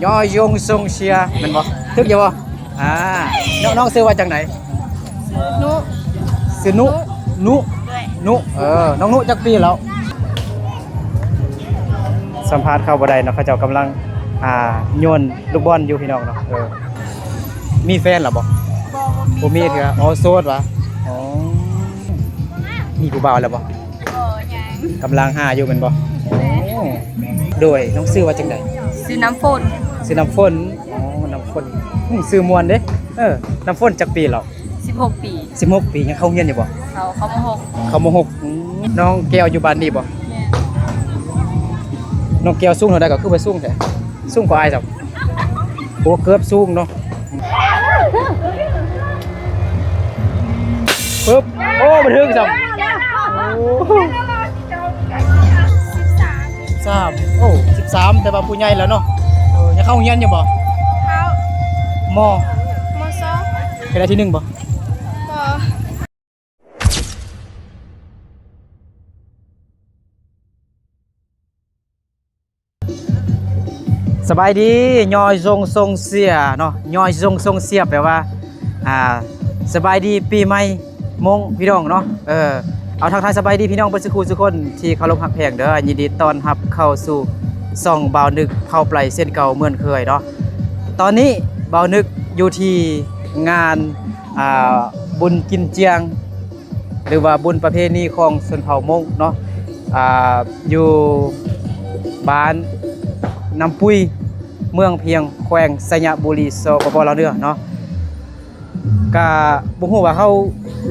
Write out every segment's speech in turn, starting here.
ຍໍຍົງຊົງເຊຍ ແມ່ນບໍ່? ຖືກຢູ່ບໍ່? ອ່າ ນ້ອງ ນ້ອງຊື່ວ່າຈັ່ງໃດ? ນຸ ຊື່ນຸ ນຸ ໂດຍ ນຸ ເອີ ນ້ອງນຸຈັກປີແລ້ວ? ສຳພາດເຂົາບໍ່ໄດ້ເນາະ ເຂົາເຈົ້າກຳລັງ ອ່າ ໂຍນລູກບອນຢູ່ພີ່ນ້ອງເນາະ. ເອີ ມີແຟນແລ້ວບໍ່? ບໍ່ ບໍ່ມີເທື່ອ. ອໍ ໂສດຫວາ? ອໍ ມີຜູ້ບ່າວແລ້ວບໍ່? ບໍ່ ຍັງ ກຳລັງຫາຢູ່ແມ່ນບໍ່? ໂດຍ ນ້ອງຊື່ວ່າຈັ່ງໃດ? ຊື່ນ້ຳຝົນ. ຊື່ນ້ຳຝົນ. ອໍ ນ້ຳຝົນ ອືມ ຊື່ມ່ວນເດ້. ເອີ ນ້ຳຝົນຈັກປີແລ້ວ? ສິບຫົກປີ. ສິບຫົກປີ ຍັງເຂົ້າຮຽນຢູ່ບໍ່? ເຂົ້າ ເຂົ້າ ມໍຫົກ. ເຂົ້າ ມໍຫົກ. ອືມ ນ້ອງແກ້ວຢູ່ບ້ານນີ້ບໍ່? ແມ່ນ. ນ້ອງແກ້ວສູງເທົ່າໃດ ກໍຄືວ່າສູງແທ້? ສູງກວ່າອ້າຍຊ້ຳ. ໂອ້ ເກືອບສູງເນາະ. ປຶບ ໂອ້ ບໍ່ຖືກຊ້ຳ. ໂອ້ ສິບສາມ. ໂອ້ ສິບສາມ ແຕ່ວ່າຜູ້ໃຫຍ່ແລ້ວເນາະ. ເອີ ຍັງເຂົ້າໂຮງຮຽນຢູ່ບໍ່? ເຂົ້າ. ມໍ ມໍສອງ. ເປັນໄດ້ທີໜຶ່ງບໍ່? ບໍ່. ສະບາຍດີ ຍໍຍົງຊົງເຊຍເນາະ. ຍໍຍົງຊົງເຊຍ ແປວ່າ ອ່າ ສະບາຍດີປີໃໝ່ມົ້ງພີ່ນ້ອງເນາະ. ເອີ ເອົາ ທັກທາຍສະບາຍດີພີ່ນ້ອງເບິດສູ່ຄູ່ສູ່ຄົນທີ່ເຄົາລົບຮັກແພງເດີ. ຍິນດີຕ້ອນຮັບເຂົ້າສູ່ຊ່ອງບ່າວນຶກເພົາໄປເຊັ່ນເກົ່າເໝືອນເຄີຍເນາະ. ຕອນນີ້ບ່າວນຶກຢູ່ທີ່ງານ ອ່າ ບຸນກິນຈຽງ ຫຼືວ່າບຸນປະເພນີຂອງຊົນເຜົ່າມົ້ງເນາະ ອ່າ ຢູ່ບ້ານນ້ຳປຸຍ ເມືອງພຽງ ແຂວງໄຊຍະບູລີ ສປປ ລາວເໜືອເນາະ. ກະບໍ່ຮູ້ວ່າເຮົາ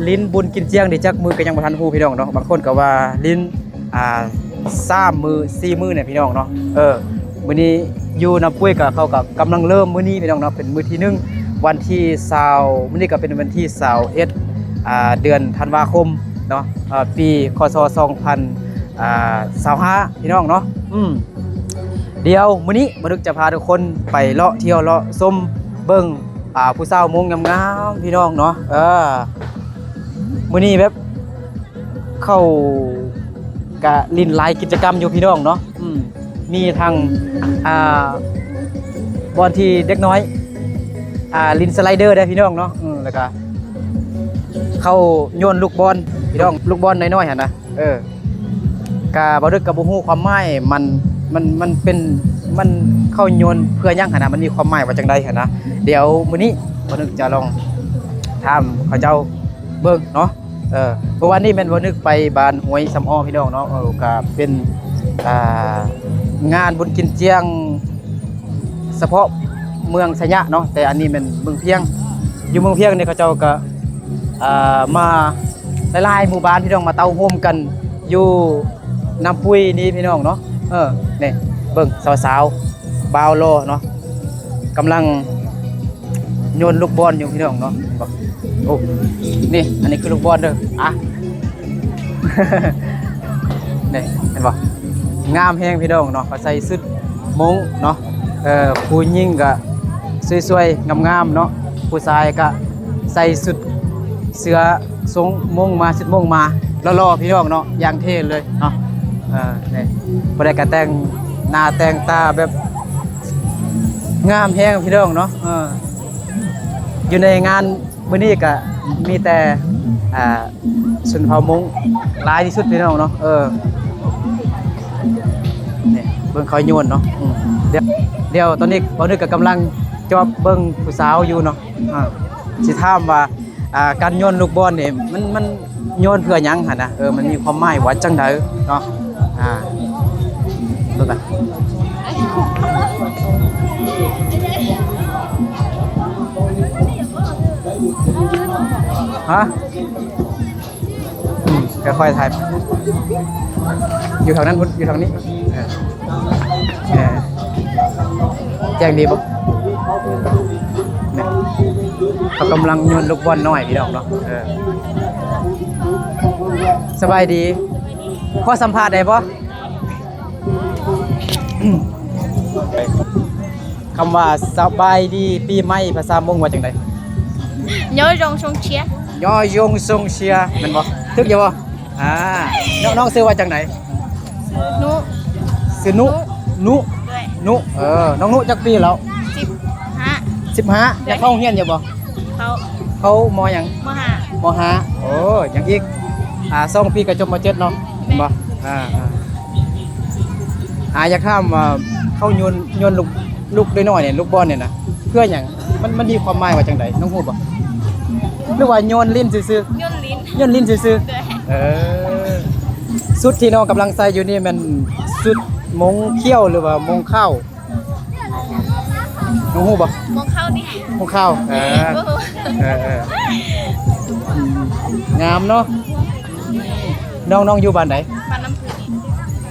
ຫຼິ້ນບຸນກິນຈຽງນີ້ຈັກມື້ ກະຍັງບໍ່ທັນຮູ້ພີ່ນ້ອງເນາະ. ບາງຄົນກະວ່າຫຼິ້ນ ອ່າ ສາມມື້ສີ່ມື້ນີ້ພີ່ນ້ອງເນາະ. ເອີ ມື້ນີ້ຢູ່ນ້ຳປຸຍກະ ເຂົາກະກຳລັງເລີ່ມມື້ນີ້ພີ່ນ້ອງເນາະ ເປັນມື້ທີໜຶ່ງ ວັນທີຊາວ ມື້ນີ້ກະເປັນວັນທີຊາວເອັດ ອ່າ ເດືອນທັນວາຄົມເນາະ ເອີ ປີ ຄ.ສ. ສອງພັນຊາວຫ້າ ພີ່ນ້ອງເນາະ. ອືມ ດຽວມື້ນີ້ບ່າວນຶກຈະພາທຸກຄົນໄປເລາະທ່ຽວເລາະຊົມເບິ່ງ ອ່າ ຜູ້ສາວມົ້ງງາມໆ ພີ່ນ້ອງເນາະ. ເອີ ມື້ນີ້ແບບ ເຂົາກະຫຼິ້ນຫຼາຍກິດຈະກຳຢູ່ພີ່ນ້ອງເນາະ. ອືມ ມີທັງ ອ່າ ບ່ອນທີ່ເດັກນ້ອຍ ອ່າ ຫຼິ້ນສະໄລເດີໄດ້ພີ່ນ້ອງເນາະ. ເອີ ແລ້ວກະເຂົາໂຍນລູກບອນພີ່ນ້ອງ ລູກບອນນ້ອຍໆຫັ້ນນະ. ເອີ ກະບ່າວນຶກກະບໍ່ຮູ້ຄວາມໝາຍມັນ ມັນ ມັນເປັນ ມັນ ເຂົາໂຍນເພື່ອຫຍັງຫັ້ນນະ ມັນມີຄວາມໝາຍວ່າຈັ່ງໃດຫັ້ນນະ. ດຽວມື້ນີ້ບ່າວນຶກຈະລອງຖາມເຂົາເຈົ້າເບິ່ງເນາະ. ເອີ ເມື່ອວານນີ້ແມ່ນບ່າວນຶກໄປບ້ານຫ້ວຍສຳອ້ອພີ່ນ້ອງເນາະ. ເອີ ກະເປັນ ອ່າ ງານບຸນກິນຈຽງສະເພາະເມືອງໄຊຍະເນາະ ແຕ່ອັນນີ້ແມ່ນເມືອງພຽງ. ຢູ່ເມືອງພຽງນີ້ເຂົາເຈົ້າກະ ອ່າ ມາຫຼາຍໆໝູ່ບ້ານພີ່ນ້ອງ ມາເຕົ້າໂຮມກັນຢູ່ນ້ຳປຸຍນີ້ພີ່ນ້ອງເນາະ. ເອີ ນີ້ເບິ່ງສາວໆ ບ່າວຫຼໍ່ເນາະ ກຳລັງ ໂຍນລູກບອນຢູ່ພີ່ນ້ອງເນາະ. ໂອ້ ນີ້ ອັນນີ້ຄືລູກບອນເດີ. ອ່ະ ນີ້ເຫັນບໍ່ ງາມແຮງພີ່ນ້ອງເນາະ. ເຂົາໃສ່ຊຸດມົ້ງເນາະ ເອີ ຜູ້ຍິງກະສວຍໆງາມໆເນາະ ຜູ້ຊາຍກະໃສ່ຊຸດເສື້ອຊົງມົ້ງມາ ຊຸດມົ້ງມາ ຫຼໍ່ໆພີ່ນ້ອງເນາະ ຢ່າງເທ່ເລີຍເນາະ. ເອີ ນີ້ ຜູ້ໃດກະແຕ່ງໜ້າແຕ່ງຕາແບບ ງາມແຮງພີ່ນ້ອງເນາະ. ເອີ ຢູ່ໃນງານມື້ນີ້ກະມີແຕ່ ອ່າ ຊົນເຜົ່າມົ້ງຫຼາຍທີ່ສຸດພີ່ນ້ອງເນາະ. ເອີ ນີ້ເບິ່ງເຂົາໂຍນເນາະ. ອືມ ດຽວ ດຽວຕອນນີ້ບ່າວນຶກກະກຳລັງຈອບເບິ່ງຜູ້ສາວຢູ່ເນາະ. ອ່າ ຊິຖາມວ່າ ອ່າ ການໂຍນລູກບອນນີ້ ມັນ ມັນໂຍນເພື່ອຫຍັງຫັ້ນນະ? ເອີ ມັນມີຄວາມໝາຍວ່າຈັ່ງໃດເນາະ? ອ່າ ເບິ່ງກັນ ຮະ? ອືມ ຄ່ອຍໆຖ່າຍ ຢູ່ທາງນັ້ນພຸ້ນ ຢູ່ທາງນີ້ ເອີ ເອີ ແຈ້ງດີບໍ່? ເຂົາກຳລັງໂຍນລູກບອນນ້ອຍພີ່ນ້ອງເນາະ. ເອີ ສະບາຍດີ ຂໍສຳພາດໄດ້ບໍ່? ຄຳວ່າສະບາຍດີປີໃໝ່ພາສາມົ້ງວ່າຈັ່ງໃດ? ຍໍຍົງຊົງເຊຍ ຍໍຍົງຊົງເຊຍ ແມ່ນບໍ່? ຖືກຢູ່ບໍ່? ອ່າ ນ້ອງ ນ້ອງຊື່ວ່າຈັ່ງໃດ? ນຸ ຊື່ນຸ ນຸ ໂດຍ ນຸ ເອີ ນ້ອງນຸຈັກປີແລ້ວ? ສິບຫ້າ ສິບຫ້າ. ໂດຍ. ຢາກເຂົ້າໂຮງຮຽນຢູ່ບໍ່? ເຂົ້າ. ເຂົ້າ ມໍ ຫຍັງ? ມໍຫ້າ. ມໍຫ້າ. ໂອ້ ຍັງອີກ ອ່າ ສອງປີກໍຈົບ ມໍເຈັດເນາະ. ແມ່ນ. ແມ່ນບໍ່? ອ່າ ອ່າ ອ່າ ຢາກຖາມວ່າເຂົາໂຍນ ໂຍນລູກ ລູກນ້ອຍໆນີ້ ລູກບອນນີ້ນະ ເພື່ອຫຍັງ? ມັນ ມັນມີຄວາມໝາຍວ່າຈັ່ງໃດ? ນ້ອງຮູ້ບໍ່? ຫຼືວ່າໂຍນຫຼິ້ນຊື່ໆ? ໂຍນຫຼິ້ນ. ໂຍນຫຼິ້ນຊື່ໆ? ໂດຍ. ເອີ ຊຸດທີ່ນ້ອງກຳລັງໃສ່ຢູ່ນີ້ແມ່ນຊຸດມົ້ງຂຽວ ຫຼືວ່າມົ້ງຂາວ? ນ້ອງຮູ້ບໍ່? ໝອງເຂົ້ານີ້ ໝອງເຂົ້າ. ເອີ ບໍ່ຮູ້. ເອີ ເອີ ອືມ ງາມເນາະ. ນ້ອງ ນ້ອງຢູ່ບ້ານໃດ? ບ້ານນ້ຳພຸ້ຍ.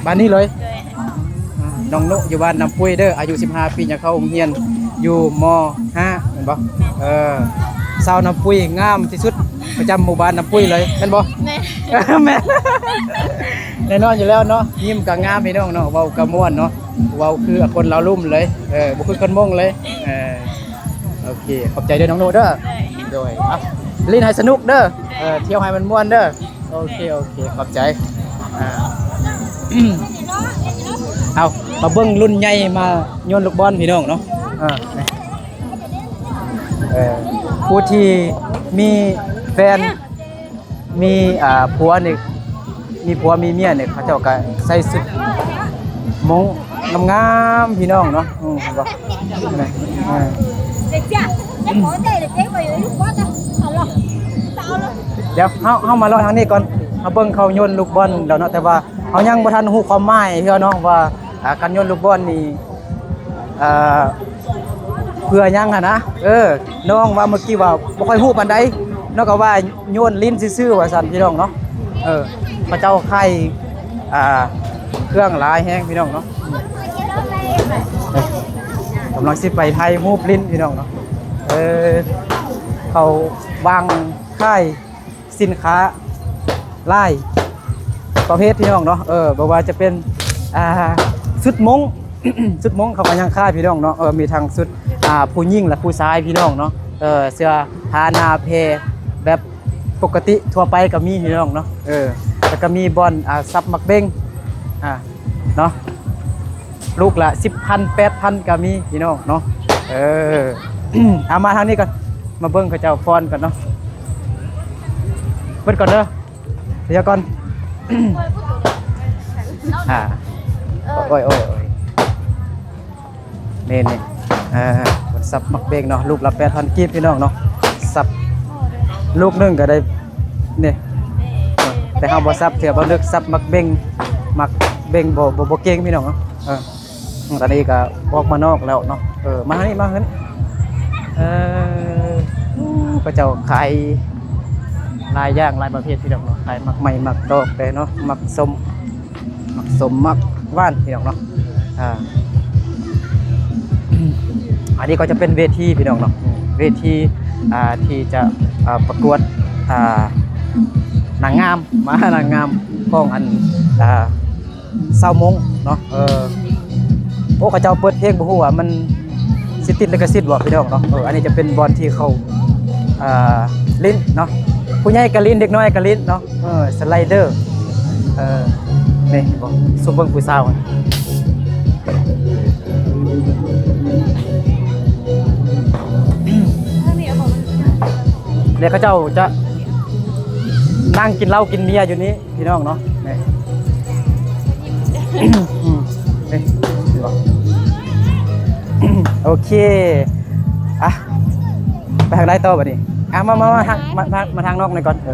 ບ້ານນີ້ເລີຍ? ໂດຍ. ນ້ອງນຸຢູ່ບ້ານນ້ຳພຸ້ຍເດີ ອາຍຸສິບຫ້າປີ ຍັງເຂົ້າໂຮງຮຽນຢູ່ ມໍຫ້າ ແມ່ນບໍ່? ແມ່ນ. ເອີ ສາວນ້ຳພຸ້ຍງາມທີ່ສຸດປະຈຳໝູ່ບ້ານນ້ຳພຸ້ຍເລີຍ ແມ່ນບໍ່? ແມ່ນ. ແມ່ນ ແນ່ນອນຢູ່ແລ້ວເນາະ. ຍິ້ມກໍງາມ ພີ່ນ້ອງເນາະ ເວົ້າກໍມ່ວນເນາະ. ເວົ້າຄືຄົນລາວລຸ່ມເລີຍ ເອີ ບໍ່ຄືຄົນມົ້ງເລີຍ. ເອີ ໂອເຄ ຂອບໃຈເດີນ້ອງນຸເດີ. ໂດຍ. ໂດຍ ອ່ະ ຫຼິ້ນໃຫ້ສະໜຸກເດີ. ເອີ ທ່ຽວໃຫ້ມັນມ່ວນເດີ. ໂອເຄ ໂອເຄ ຂອບໃຈ. ອ່າ ເອົາ ມາເບິ່ງລຸ້ນໃຫຍ່ມາໂຍນລູກບອນ ພີ່ນ້ອງເນາະ. ເອີ ເອີ ຜູ້ທີ່ມີແຟນ ມີ ອ່າ ຜົວນີ້ ມີຜົວມີເມຍນີ້ ເຂົາເຈົ້າກໍໃສ່ຊຸດມົ້ງງາມໆ ພີ່ນ້ອງເນາະ. ອືມ ເຫັນບໍ່? ເອີ ດຽວເຮົາ ເຮົາມາເລາະທາງນີ້ກ່ອນ ມາເບິ່ງເຂົາໂຍນລູກບອນແລ້ວເນາະ ແຕ່ວ່າເຮົາຍັງບໍ່ທັນຮູ້ຄວາມໝາຍເທື່ອເນາະ ວ່າ ອ່າ ການໂຍນລູກບອນນີ້ ອ່າ ເພື່ອຫຍັງຫັ້ນນະ. ເອີ ນ້ອງວ່າເມື່ອກີ້ວ່າບໍ່ຄ່ອຍຮູ້ປານໃດ ນ້ອງກໍວ່າໂຍນຫຼິ້ນຊື່ໆ ວ່າຊັ້ນ ພີ່ນ້ອງເນາະ. ເອີ ເຂົາເຈົ້າຂາຍ ອ່າ ເຄື່ອງຫຼາຍແຮງ ພີ່ນ້ອງເນາະ. ກຳລັງຊິໄປຖ່າຍຮູບຫຼິ້ນ ພີ່ນ້ອງເນາະ. ເອີ ເຂົາວາງຂາຍ ສິນຄ້າຫຼາຍປະເພດ ພີ່ນ້ອງເນາະ. ເອີ ບໍ່ວ່າຈະເປັນ ອ່າ ຊຸດມົ້ງ ຊຸດມົ້ງເຂົາກໍຍັງຂາຍ ພີ່ນ້ອງເນາະ. ເອີ ມີທັງຊຸດ ອ່າ ຜູ້ຍິງ ແລະ ຜູ້ຊາຍ ພີ່ນ້ອງເນາະ. ເອີ ເສື້ອຜ້າໜ້າແພແບບປົກກະຕິທົ່ວໄປກໍມີ ພີ່ນ້ອງເນາະ. ເອີ ແລ້ວກໍມີບ່ອນ ອ່າ ສັບໝາກເບັງ ອ່າ ເນາະ ລູກລະສິບພັນ ແປດພັນກໍມີ ພີ່ນ້ອງເນາະ. ເອີ ເອົາມາທາງນີ້ກ່ອນ ມາເບິ່ງເຂົາເຈົ້າຟ້ອນກ່ອນເນາະ. ເປີດກ່ອນເດີ ດຽວກ່ອນ. ອ່າ ໂອ້ຍ ໂອ້ຍ ນີ້ ນີ້ ເອີ ເພິ່ນສັບໝາກເບັງເນາະ ລູກລະແປດພັນກີບ ພີ່ນ້ອງເນາະ. ສັບລູກໜຶ່ງກໍໄດ້ ນີ້ ແຕ່ເຮົາບໍ່ສັບເທື່ອ ບໍ່ນຶກສັບໝາກເບັງ ໝາກເບັງບໍ່ ບໍ່ ບໍ່ເກັ່ງ ພີ່ນ້ອງເນາະ. ເອີ ຕອນນີ້ກໍອອກມານອກແລ້ວເນາະ. ເອີ ມານີ້ ມານີ້ ເອີ ເຂົາເຈົ້າຂາຍຫຼາຍຢ່າງຫຼາຍປະເພດ ພີ່ນ້ອງເນາະ. ຂາຍໝາກໄມ້ ໝາກດອກແດ່ເນາະ ໝາກສົ້ມ ໝາກສົ້ມ ໝາກຫວານ ພີ່ນ້ອງເນາະ. ອ່າ ອັນນີ້ກໍຈະເປັນເວທີ ພີ່ນ້ອງເນາະ ເວທີ ອ່າ ທີ່ຈະ ອ່າ ປະກວດ ອ່າ ນາງງາມ ມາ ນາງງາມຂອງອັນ ອ່າ ຊາວມົ້ງເນາະ. ເອີ ໂອ້ ເຂົາເຈົ້າເປີດເພງ ບໍ່ຮູ້ວ່າມັນຊິຕິດລິຂະສິດບໍ່ ພີ່ນ້ອງເນາະ. ເອີ ອັນນີ້ຈະເປັນບ່ອນທີ່ເຂົາ ເອີ ຫຼິ້ນເນາະ ຜູ້ໃຫຍ່ກໍຫຼິ້ນ ເດັກນ້ອຍກໍຫຼິ້ນເນາະ. ເອີ ສະໄລເດີ ເອີ ນີ້ເຫັນບໍ່ ຊຸມເບິ່ງຜູ້ສາວ ແລ້ວເຂົາເຈົ້າຈະນັ່ງກິນເຫຼົ້າກິນເບຍຢູ່ນີ້ ພີ່ນ້ອງເນາະ. ນີ້ ອືມ ນີ້ ເຫັນບໍ່? ໂອເຄ ອ່ະ ໄປທາງໃດຕໍ່ບັດນີ້? ອ່ະ ມາ ມາ ມາທາງ ມາ ມາ ມາທາງນອກໜ່ອຍກ່ອນ. ເອີ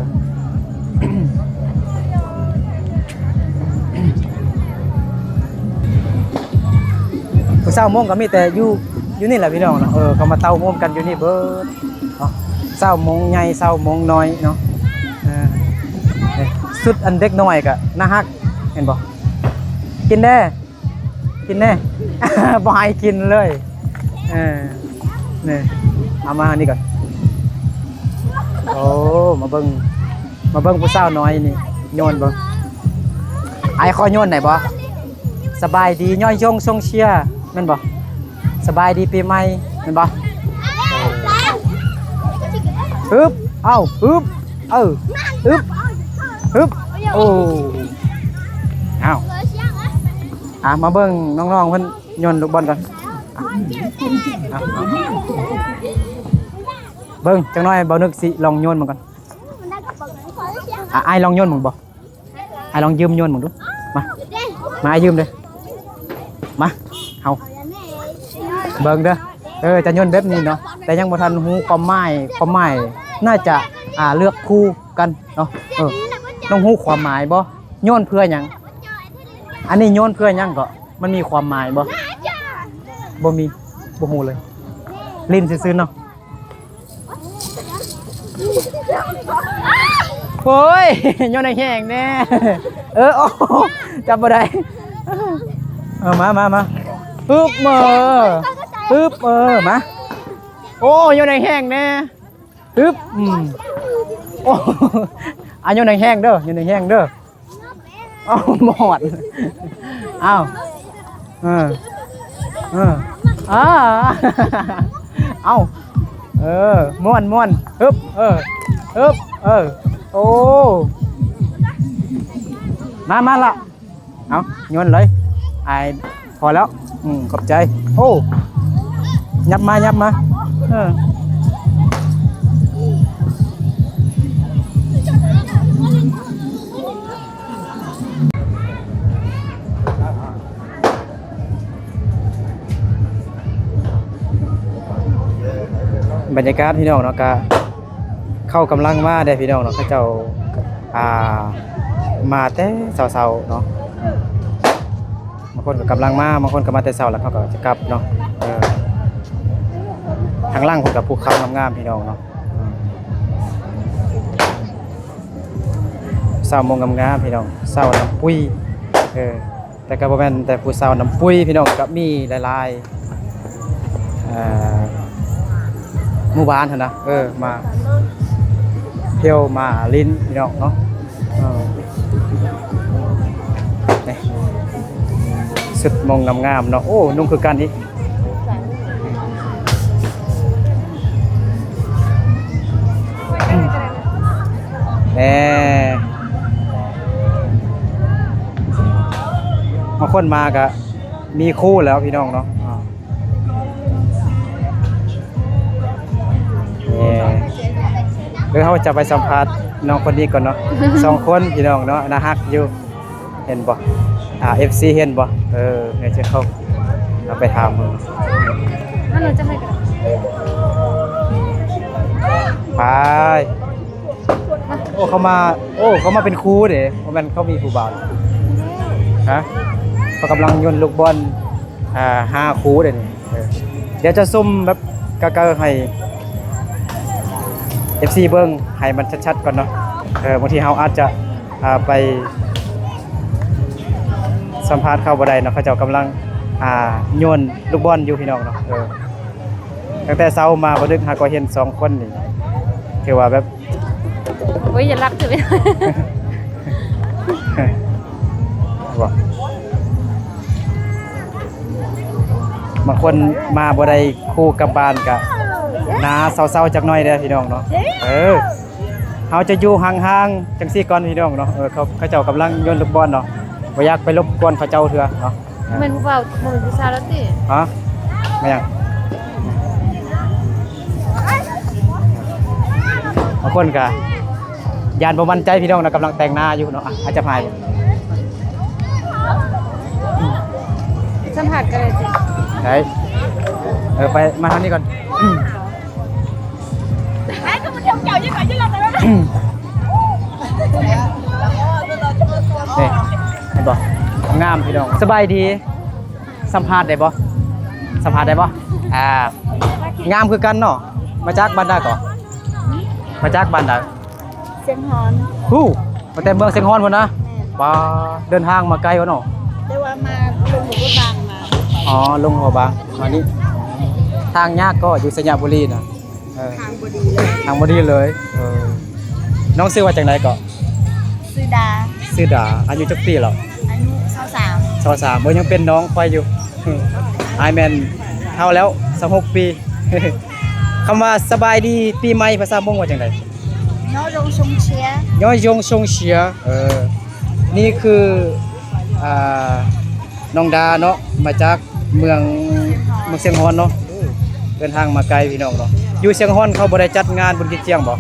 ຜູ້ສາວມົ້ງກໍມີແຕ່ຢູ່ ຢູ່ນີ້ແຫຼະ ພີ່ນ້ອງເນາະ. ເອີ ກໍມາເຕົ້າໂຮມກັນຢູ່ນີ້ເບິດເນາະ ຊາວມົ້ງໃຫຍ່ ຊາວມົ້ງນ້ອຍເນາະ. ເອີ ຊຸດອັນເດັກນ້ອຍກໍໜ້າຮັກ ເຫັນບໍ່? ກິນແດ່ ກິນແດ່ ບໍ່ໃຫ້ກິນເລີຍ. ເອີ ນີ້ ເອົາມານີ້ກ່ອນ. ໂອ້ ມາເບິ່ງ ມາເບິ່ງຜູ້ສາວນ້ອຍນີ້ໂຍນເບິ່ງ. ອ້າຍຂໍໂຍນໄດ້ບໍ່? ສະບາຍດີຍ້ອນຍົງຊົງເຊຍ ແມ່ນບໍ່? ສະບາຍດີປີໃໝ່ ແມ່ນບໍ່? ຮຶບ ເອົ້າ ຮຶບ ເອີ ຮຶບ ຮຶບ ໂອ້ ອ້າວ ອ່າ ມາເບິ່ງນ້ອງໆເພິ່ນ ໂຍນລູກບອນກ່ອນ. ເອົາ ເອົາ ເບິ່ງຈັກໜ້ອຍ ບ່າວນຶກຊິລອງໂຍນມັນກ່ອນ. ອາ ອ້າຍລອງໂຍນເບິ່ງບໍ່? ອ້າຍລອງຢືມໂຍນເບິ່ງດູ. ມາ ມາ ອ້າຍຢືມເດີ້. ມາ ເຮົາເບິ່ງເດີ້. ເອີ ຈະໂຍນແບບນີ້ເນາະ ແຕ່ຍັງບໍ່ທັນຮູ້ຄວາມໝາຍ. ຄວາມໝາຍໜ້າຈະ ອ່າ ເລືອກຄູ່ກັນເນາະ. ເອີ ນ້ອງຮູ້ຄວາມໝາຍບໍ່? ໂຍນເພື່ອຫຍັງ? ອັນນີ້ໂຍນເພື່ອຫຍັງເກາະ? ມັນມີຄວາມໝາຍບໍ່? ບໍ່ມີ ບໍ່ຮູ້ເລີຍ ຫຼິ້ນຊື່ໆເນາະ. ໂອ້ຍ ໂຍນໃຫ້ແຮງແດ່. ເອີ ໂອ້ ຈັບບໍ່ໄດ້. ເອີ ມາ ມາ ມາ ປຶບ ເອີ ປຶບ ເອີ ມາ. ໂອ້ ໂຍນໃຫ້ແຮງແດ່. ປຶບ ອືມ ໂອ້ ອາ ໂຍນແຮງໆເດີ ໂຍນແຮງໆເດີ. ເອົ້າ ບໍ່ຮອດ. ເອົ້າ ເອີ ເອີ ອາ ເອົ້າ ເອີ ມ່ວນໆ ຮຶບ ເອີ ຮຶບ ເອີ ໂອ້ ມາ ມາລະ. ເອົາ ໂຍນເລີຍ ອ້າຍ ພໍແລ້ວ. ອືມ ຂອບໃຈ. ໂອ້ ຫຍັບມາ ຫຍັບມາ. ເອີ ບັນຍາກາດ ພີ່ນ້ອງເນາະ ກະ ເຂົ້າກຳລັງມາເດ້ພີ່ນ້ອງເນາະ ເຂົາເຈົ້າ ອ່າ ມາແຕ່ເຊົ້າໆເນາະ. ບາງຄົນກໍກຳລັງມາ ບາງຄົນກໍມາແຕ່ເຊົ້າ ແລ້ວເຂົາກໍຈະກັບເນາະ. ເອີ ທາງຫຼັງເພິ່ນກໍພູເຂົາງາມໆ ພີ່ນ້ອງເນາະ. ເຊົ້າມົ້ງງາມໆ ພີ່ນ້ອງ ເຊົ້ານ້ຳປຸ້ຍ. ເອີ ແຕ່ກໍບໍ່ແມ່ນແຕ່ຜູ້ສາວນ້ຳປຸ້ຍ ພີ່ນ້ອງ ກໍມີຫຼາຍໆ ເອີ ໝູ່ບ້ານຫັ້ນນະ ເອີ ມາທ່ຽວມາຫຼິ້ນ ພີ່ນ້ອງເນາະ. ເອີ ນີ້ ຊຸດມົ້ງງາມໆເນາະ. ໂອ້ ນຸ່ງຄືກັນອີກ. ແນ່ ບາງຄົນມາກະມີຄູ່ແລ້ວ ພີ່ນ້ອງເນາະ. ແນ່ ເອີ ເຮົາຈະໄປສຳພາດນ້ອງຄົນນີ້ກ່ອນເນາະ. ສອງຄົນ ພີ່ນ້ອງເນາະ ໜ້າຮັກຢູ່. ເຫັນບໍ່? ອ່າ ເອັຟຊີ ເຫັນບໍ່? ເອີ ດຽວຈະເຂົ້າ ເຮົາໄປຖາມເບິ່ງ. ໄປ. ໂອ້ ເຂົາມາ ໂອ້ ເຂົາມາເປັນຄູ່ເດ້ ບໍ່ແມ່ນເຂົາມີຜູ້ບ່າວ. ຮະ? ເຂົາກຳລັງໂຍນລູກບອນ ອ່າ ຫ້າຄູ່ເດ້ນີ້. ເອີ ດຽວຈະຊຸມແບບໃກ້ໆໃຫ້ເອັຟຊີເບິ່ງໃຫ້ມັນຊັດໆກ່ອນເນາະ. ເອີ ບາງທີເຮົາອາດຈະ ອ່າ ໄປສຳພາດເຂົາບໍ່ໄດ້ເນາະ ເຂົາເຈົ້າກຳລັງ ອ່າ ໂຍນລູກບອນຢູ່ ພີ່ນ້ອງເນາະ. ເອີ ຕັ້ງແຕ່ເຊົ້າມາບໍ່ດຶກຫາກໍເຫັນສອງຄົນນີ້ ຖືວ່າແບບ ໂອ້ຍ ຢ່າລັກເຖາະ ບໍ່ ບາງຄົນມາບໍ່ໄດ້ຄູ່ກັບບ້ານກະໜ້າເສົ້າໆຈັກໜ້ອຍເດີ້ ພີ່ນ້ອງເນາະ. ເອີ ເຮົາຈະຢູ່ຫ່າງໆຈັ່ງຊີ້ກ່ອນ ພີ່ນ້ອງເນາະ. ເອີ ເຂົາ ເຂົາເຈົ້າກຳລັງໂຍນລູກບອນເນາະ ບໍ່ຢາກໄປລົບກວນເຂົາເຈົ້າເທື່ອເນາະ. ແມ່ນຜູ້ບ່າວ ບໍ່ແມ່ນຜູ້ສາວແລ້ວຕິ? ຮະ? ແມ່ນຫຍັງ? ບາງຄົນກະຢ້ານບໍ່ໝັ້ນໃຈ ພີ່ນ້ອງເນາະ ກຳລັງແຕ່ງໜ້າຢູ່ເນາະ. ອາດຈະພາຍ ສຳພາດກໍໄດ້ຕິ? ໄດ້. ເອີ ໄປ ມາທາງນີ້ກ່ອນ. ນີ້ ເຫັນບໍ່? ງາມ ພີ່ນ້ອງ. ສະບາຍດີ. ສຳພາດໄດ້ບໍ່? ສຳພາດໄດ້ບໍ່? ອ່າ ງາມຄືກັນເນາະ. ມາຈາກບ້ານໃດເກາະ? ມາຈາກບ້ານໃດ? ຊຽງຮອນ. ຫູ ມາແຕ່ເມືອງຊຽງຮອນພຸ້ນນະ? ແມ່ນ. ປາ ເດີນທາງມາໄກວະເນາະ? ແຕ່ວ່າມາລົງຫົວບາງມາ. ອໍ ລົງຫົວບາງມານີ້. ທາງຍາກເກາະ ຢູ່ໄຊຍະບູລີນະ. ເອີ ທາງບໍ່ດີເລີຍ ທາງບໍ່ດີເລີຍ. ເອີ ນ້ອງຊື່ວ່າຈັ່ງໃດເກາະ? ຊື່ດາ. ຊື່ດາ. ອາຍຸຈັກປີແລ້ວ? ອາຍຸຊາວສາມ. ຊາວສາມ. ເອີ ຍັງເປັນນ້ອງຂ້ອຍຢູ່. ອ້າຍແມ່ນເຖົ້າແລ້ວ ຊາວຫົກປີ. ຄຳວ່າສະບາຍດີປີໃໝ່ພາສາມົ້ງວ່າຈັ່ງໃດ? ຍໍຍົງຊົງເຊຍ. ຍໍຍົງຊົງເຊຍ. ເອີ ນີ້ຄື ອ່າ ນ້ອງດາເນາະ ມາຈາກ ເມືອງ ເມືອງຊຽງຮອນເນາະ. ໂອ້ ເດີນທາງມາໄກພີ່ນ້ອງເນາະ. ຢູ່ຊຽງຮອນເຂົາບໍ່ໄດ້ຈັດງານບຸນກິນຈຽງບໍ່?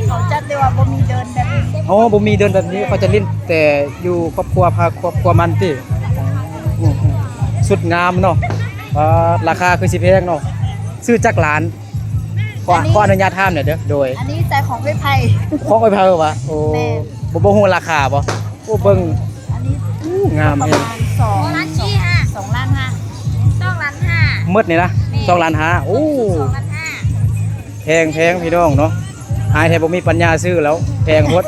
ເຂົາຈັດ ແຕ່ວ່າບໍ່ມີເດີ່ນແບບນີ້. ອໍ ບໍ່ມີເດີ່ນແບບນີ້ ເຂົາຈະຫຼິ້ນແຕ່ຢູ່ຄອບຄົວ ພາຄອບຄົວມັນຕິ. ອືມໆ ສຸດງາມເນາະ. ປາດ ລາຄາຄືຊິແພງເນາະ. ຊື້ຈັກຫຼານ? ຂໍ ອັນນີ້ ຂໍອະນຸຍາດຖາມແດ່ເດີ. ໂດຍ ອັນນີ້ໃສ່ຂອງເອື້ອຍໄພ. ຂອງເອື້ອຍໄພຫວາ? ໂອ້ ແມ່ນ. ບໍ່ ບໍ່ຮູ້ລາຄາບໍ່? ໂອ້ ເບິ່ງ ອັນນີ້ ໂອ້ ງາມແຮງ. ປະມານສອງ ສອງ ສອງລ້ານຫ້າ. ສອງລ້ານຫ້າ ໝົດນີ້ນະ? ແມ່ນ. ສອງລ້ານຫ້າ. ໂອ້ ສອງລ້ານຫ້າ. ແພງ ແພງພີ່ນ້ອງເນາະ. ອາຍແທ້ບໍ່ມີປັນຍາຊື້ແລ້ວ ແພງໂພດ.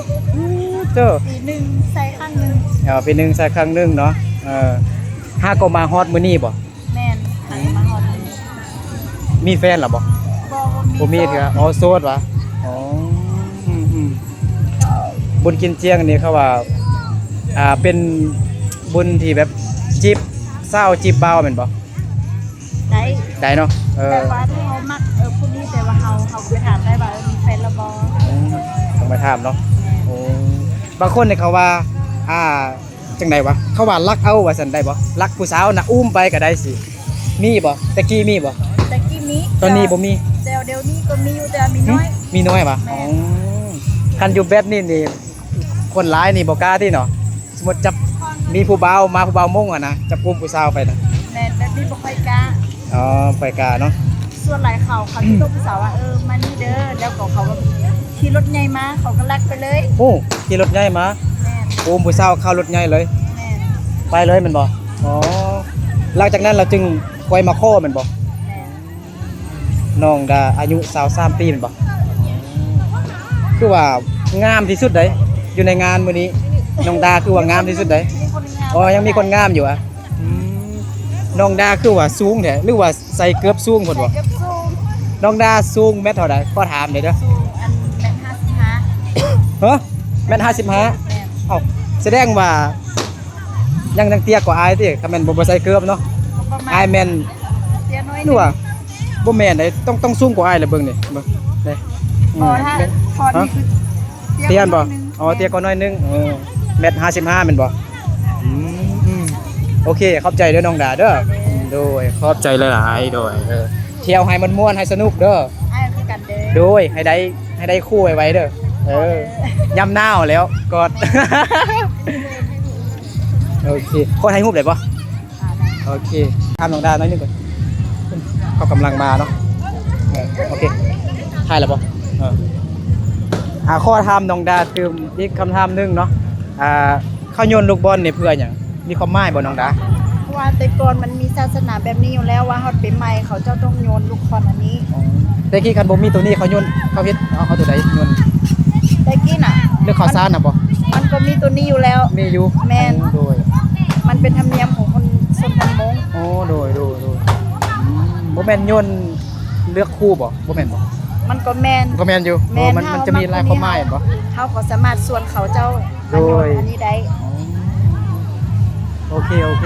ເຈົ້າ ປີໜຶ່ງໃສ່ຄັ້ງໜຶ່ງ. ເອີ ປີໜຶ່ງໃສ່ຄັ້ງໜຶ່ງເນາະ. ເອີ ຫາກໍມາຮອດມື້ນີ້ບໍ່? ແມ່ນ ຫາກໍມາຮອດມື້ນີ້. ມີແຟນແລ້ວບໍ່? ບໍ່ ບໍ່ມີ. ບໍ່ມີເທື່ອ. ອໍ ໂສດຫວາ? ອໍ ອືມໆ ບຸນກິນຈຽງນີ້ເຂົາວ່າ ອ່າ ເປັນບຸນທີ່ແບບຈີບສາວຈີບບ່າວແມ່ນບໍ່? ໄດ້ ໄດ້ເນາະ. ເອີ ແບບວ່າຖ້າເຮົາມັກ ເອີ ຜູ້ນີ້ ແຕ່ວ່າເຮົາ ເຮົາໄປຖາມໄດ້ວ່າ ເອີ ມີແຟນແລ້ວບໍ່? ອືມ ຕ້ອງໄປຖາມເນາະ. ແມ່ນ. ໂອ້ ບາງຄົນນີ້ເຂົາວ່າ ອ່າ ຈັ່ງໃດຫວາ? ເຂົາວ່າລັກເອົາວ່າຊັ້ນ ໄດ້ບໍ່? ລັກຜູ້ສາວນະ ອຸ້ມໄປກໍໄດ້ຊິ ມີບໍ່? ແຕ່ກີ້ມີບໍ່? ແຕ່ກີ້ມີ. ຕອນນີ້ບໍ່ມີ. ແຕ່ດຽວນີ້ກໍມີຢູ່ ແຕ່ມີນ້ອຍ. ຫື? ມີນ້ອຍຫວາ? ແມ່ນ. ອໍ ຄັນຢູ່ແບບນີ້ນີ້ ຄົນຫຼາຍນີ້ບໍ່ກ້າຕິເນາະ. ສົມມຸດຈັບ ມີຜູ້ບ່າວມາ ຜູ້ບ່າວມົ້ງຫັ້ນນະ ຈັບກຸມຜູ້ສາວໄປນະ. ແມ່ນ ແບບນີ້ບໍ່ຄ່ອຍກ້າ. ອໍ ບໍ່ຄ່ອຍກ້າເນາະ. ສ່ວນຫຼາຍເຂົາ ເຂົາຊິຕົບຜູ້ສາວວ່າ ເອີ ມານີ້ເດີ ແລ້ວກໍເຂົາກໍຂີ່ລົດໃຫຍ່ມາ ເຂົາກໍລັກໄປເລີຍ. ໂອ້ ຂີ່ລົດໃຫຍ່ມາ. ແມ່ນ. ໂອ້ ຜູ້ສາວເຂົ້າລົດໃຫຍ່ເລີຍ. ແມ່ນ. ໄປເລີຍແມ່ນບໍ່? ອໍ ຫຼັງຈາກນັ້ນລາວຈຶ່ງຄ່ອຍມາຂໍແມ່ນບໍ່? ແມ່ນ. ນ້ອງດາອາຍຸຊາວສາມປີແມ່ນບໍ່? ຄືວ່າງາມທີ່ສຸດໃດ໋ ຢູ່ໃນງານມື້ນີ້ ນ້ອງດາຄືວ່າງາມທີ່ສຸດໃດ໋. ມີຄົນງາມ. ອໍ ຍັງມີຄົນງາມຢູ່ຫວາ? ອືມ ນ້ອງດາຄືວ່າສູງແທ້ ຫຼືວ່າໃສ່ເກີບສູງພຸ້ນບໍ່? ໃສ່ເກີບສູງ. ນ້ອງດາສູງແມັດເທົ່າໃດ? ຂໍຖາມແດ່ເດີ. ສູງອັນແມັດຫ້າສິບຫ້າ. ຮະ? ແມັດຫ້າສິບຫ້າ? ແມ່ນ. ເອົ້າ ສະແດງວ່າ ຍັງ ຍັງເຕ້ຍກວ່າອ້າຍຕິ ຄັນແມ່ນບໍ່ ບໍ່ໃສ່ເກີບເນາະ. ປະມານ ອ້າຍແມ່ນ ເຕ້ຍໜ້ອຍໜຶ່ງ ຫຼືວ່າ ບໍ່ແມ່ນເດ້ ຕ້ອງ ຕ້ອງສູງກວ່າອ້າຍແຫຼະ ເບິ່ງນີ້ ເບິ່ງນີ້. ບໍ່ ຖ້າ ແມ່ນ ພໍດີ ຮະ? ຄື ເຕ້ຍ ເຕ້ຍບໍ່? ໜ້ອຍໜຶ່ງ. ອໍ ແມ່ນ ເຕ້ຍກວ່າໜ້ອຍໜຶ່ງ. ເອີ ແມັດຫ້າສິບຫ້າແມ່ນບໍ່? ອືມ ອືມ ໂອເຄ ຂອບໃຈເດີນ້ອງດາເດີ. ໂດຍ ຂອບໃຈຫຼາຍໆ ໂດຍ ເອີ ທ່ຽວໃຫ້ມ່ວນໆ ໃຫ້ສະໜຸກເດີ. ອ້າຍຄືກັນເດີ. ໂດຍ ໃຫ້ໄດ້ ໃຫ້ໄດ້ຄູ່ໄວໆເດີ. ເອີ ເອີ ຍາມໜາວແລ້ວກອດ. ໂອເຄ ຂໍຖ່າຍຮູບໄດ້ບໍ່? ອ່າ ໄດ້. ໂອເຄ ຖາມນ້ອງດາໜ້ອຍໜຶ່ງກ່ອນ ເຂົາກຳລັງມາເນາະ. ເອີ ໂອເຄ ຖ່າຍແລ້ວບໍ່? ເອີ ອ່າ ຂໍຖາມນ້ອງດາຕື່ມອີກຄຳຖາມໜຶ່ງເນາະ. ອ່າ ເຂົາໂຍນລູກບອນນີ້ເພື່ອຫຍັງ? ມີຄວາມໝາຍບໍ່ນ້ອງດາ? ເພາະວ່າແຕ່ກ່ອນມັນມີສາສະໜາແບບນີ້ຢູ່ແລ້ວ ວ່າຮອດປີໃໝ່ເຂົາເຈົ້າຕ້ອງໂຍນລູກຄອນອັນນີ້. ອໍ ແຕ່ກີ້ຄັນບໍ່ມີໂຕນີ້ເຂົາໂຍນ ເຂົາເຮັດເອົາ ເອົາໂຕໃດໂຍນ? ແຕ່ກີ້ນະ ຫຼືເຂົ້າສານນະບໍ່? ມັນກໍມີໂຕນີ້ຢູ່ແລ້ວ. ມີຢູ່. ແມ່ນ. ໂດຍ ມັນເປັນທຳນຽມຂອງຄົນຊົນເຜົ່າມົ້ງ. ໂອ້ ໂດຍ ໂດຍ ໂດຍ. ອືມ ບໍ່ແມ່ນໂຍນເລືອກຄູ່ບໍ່? ບໍ່ແມ່ນບໍ່? ມັນກໍແມ່ນ. ກໍແມ່ນຢູ່. ແມ່ນ. ເອີ ມັນ ມັນຈະມີຫຼາຍຄວາມໝາຍແມ່ນບໍ່? ເຮົາກໍສາມາດຊວນເຂົາເຈົ້າ ໂດຍ ມາໂຍນອັນນີ້ໄດ້. ອໍ ໂອເຄ ໂອເຄ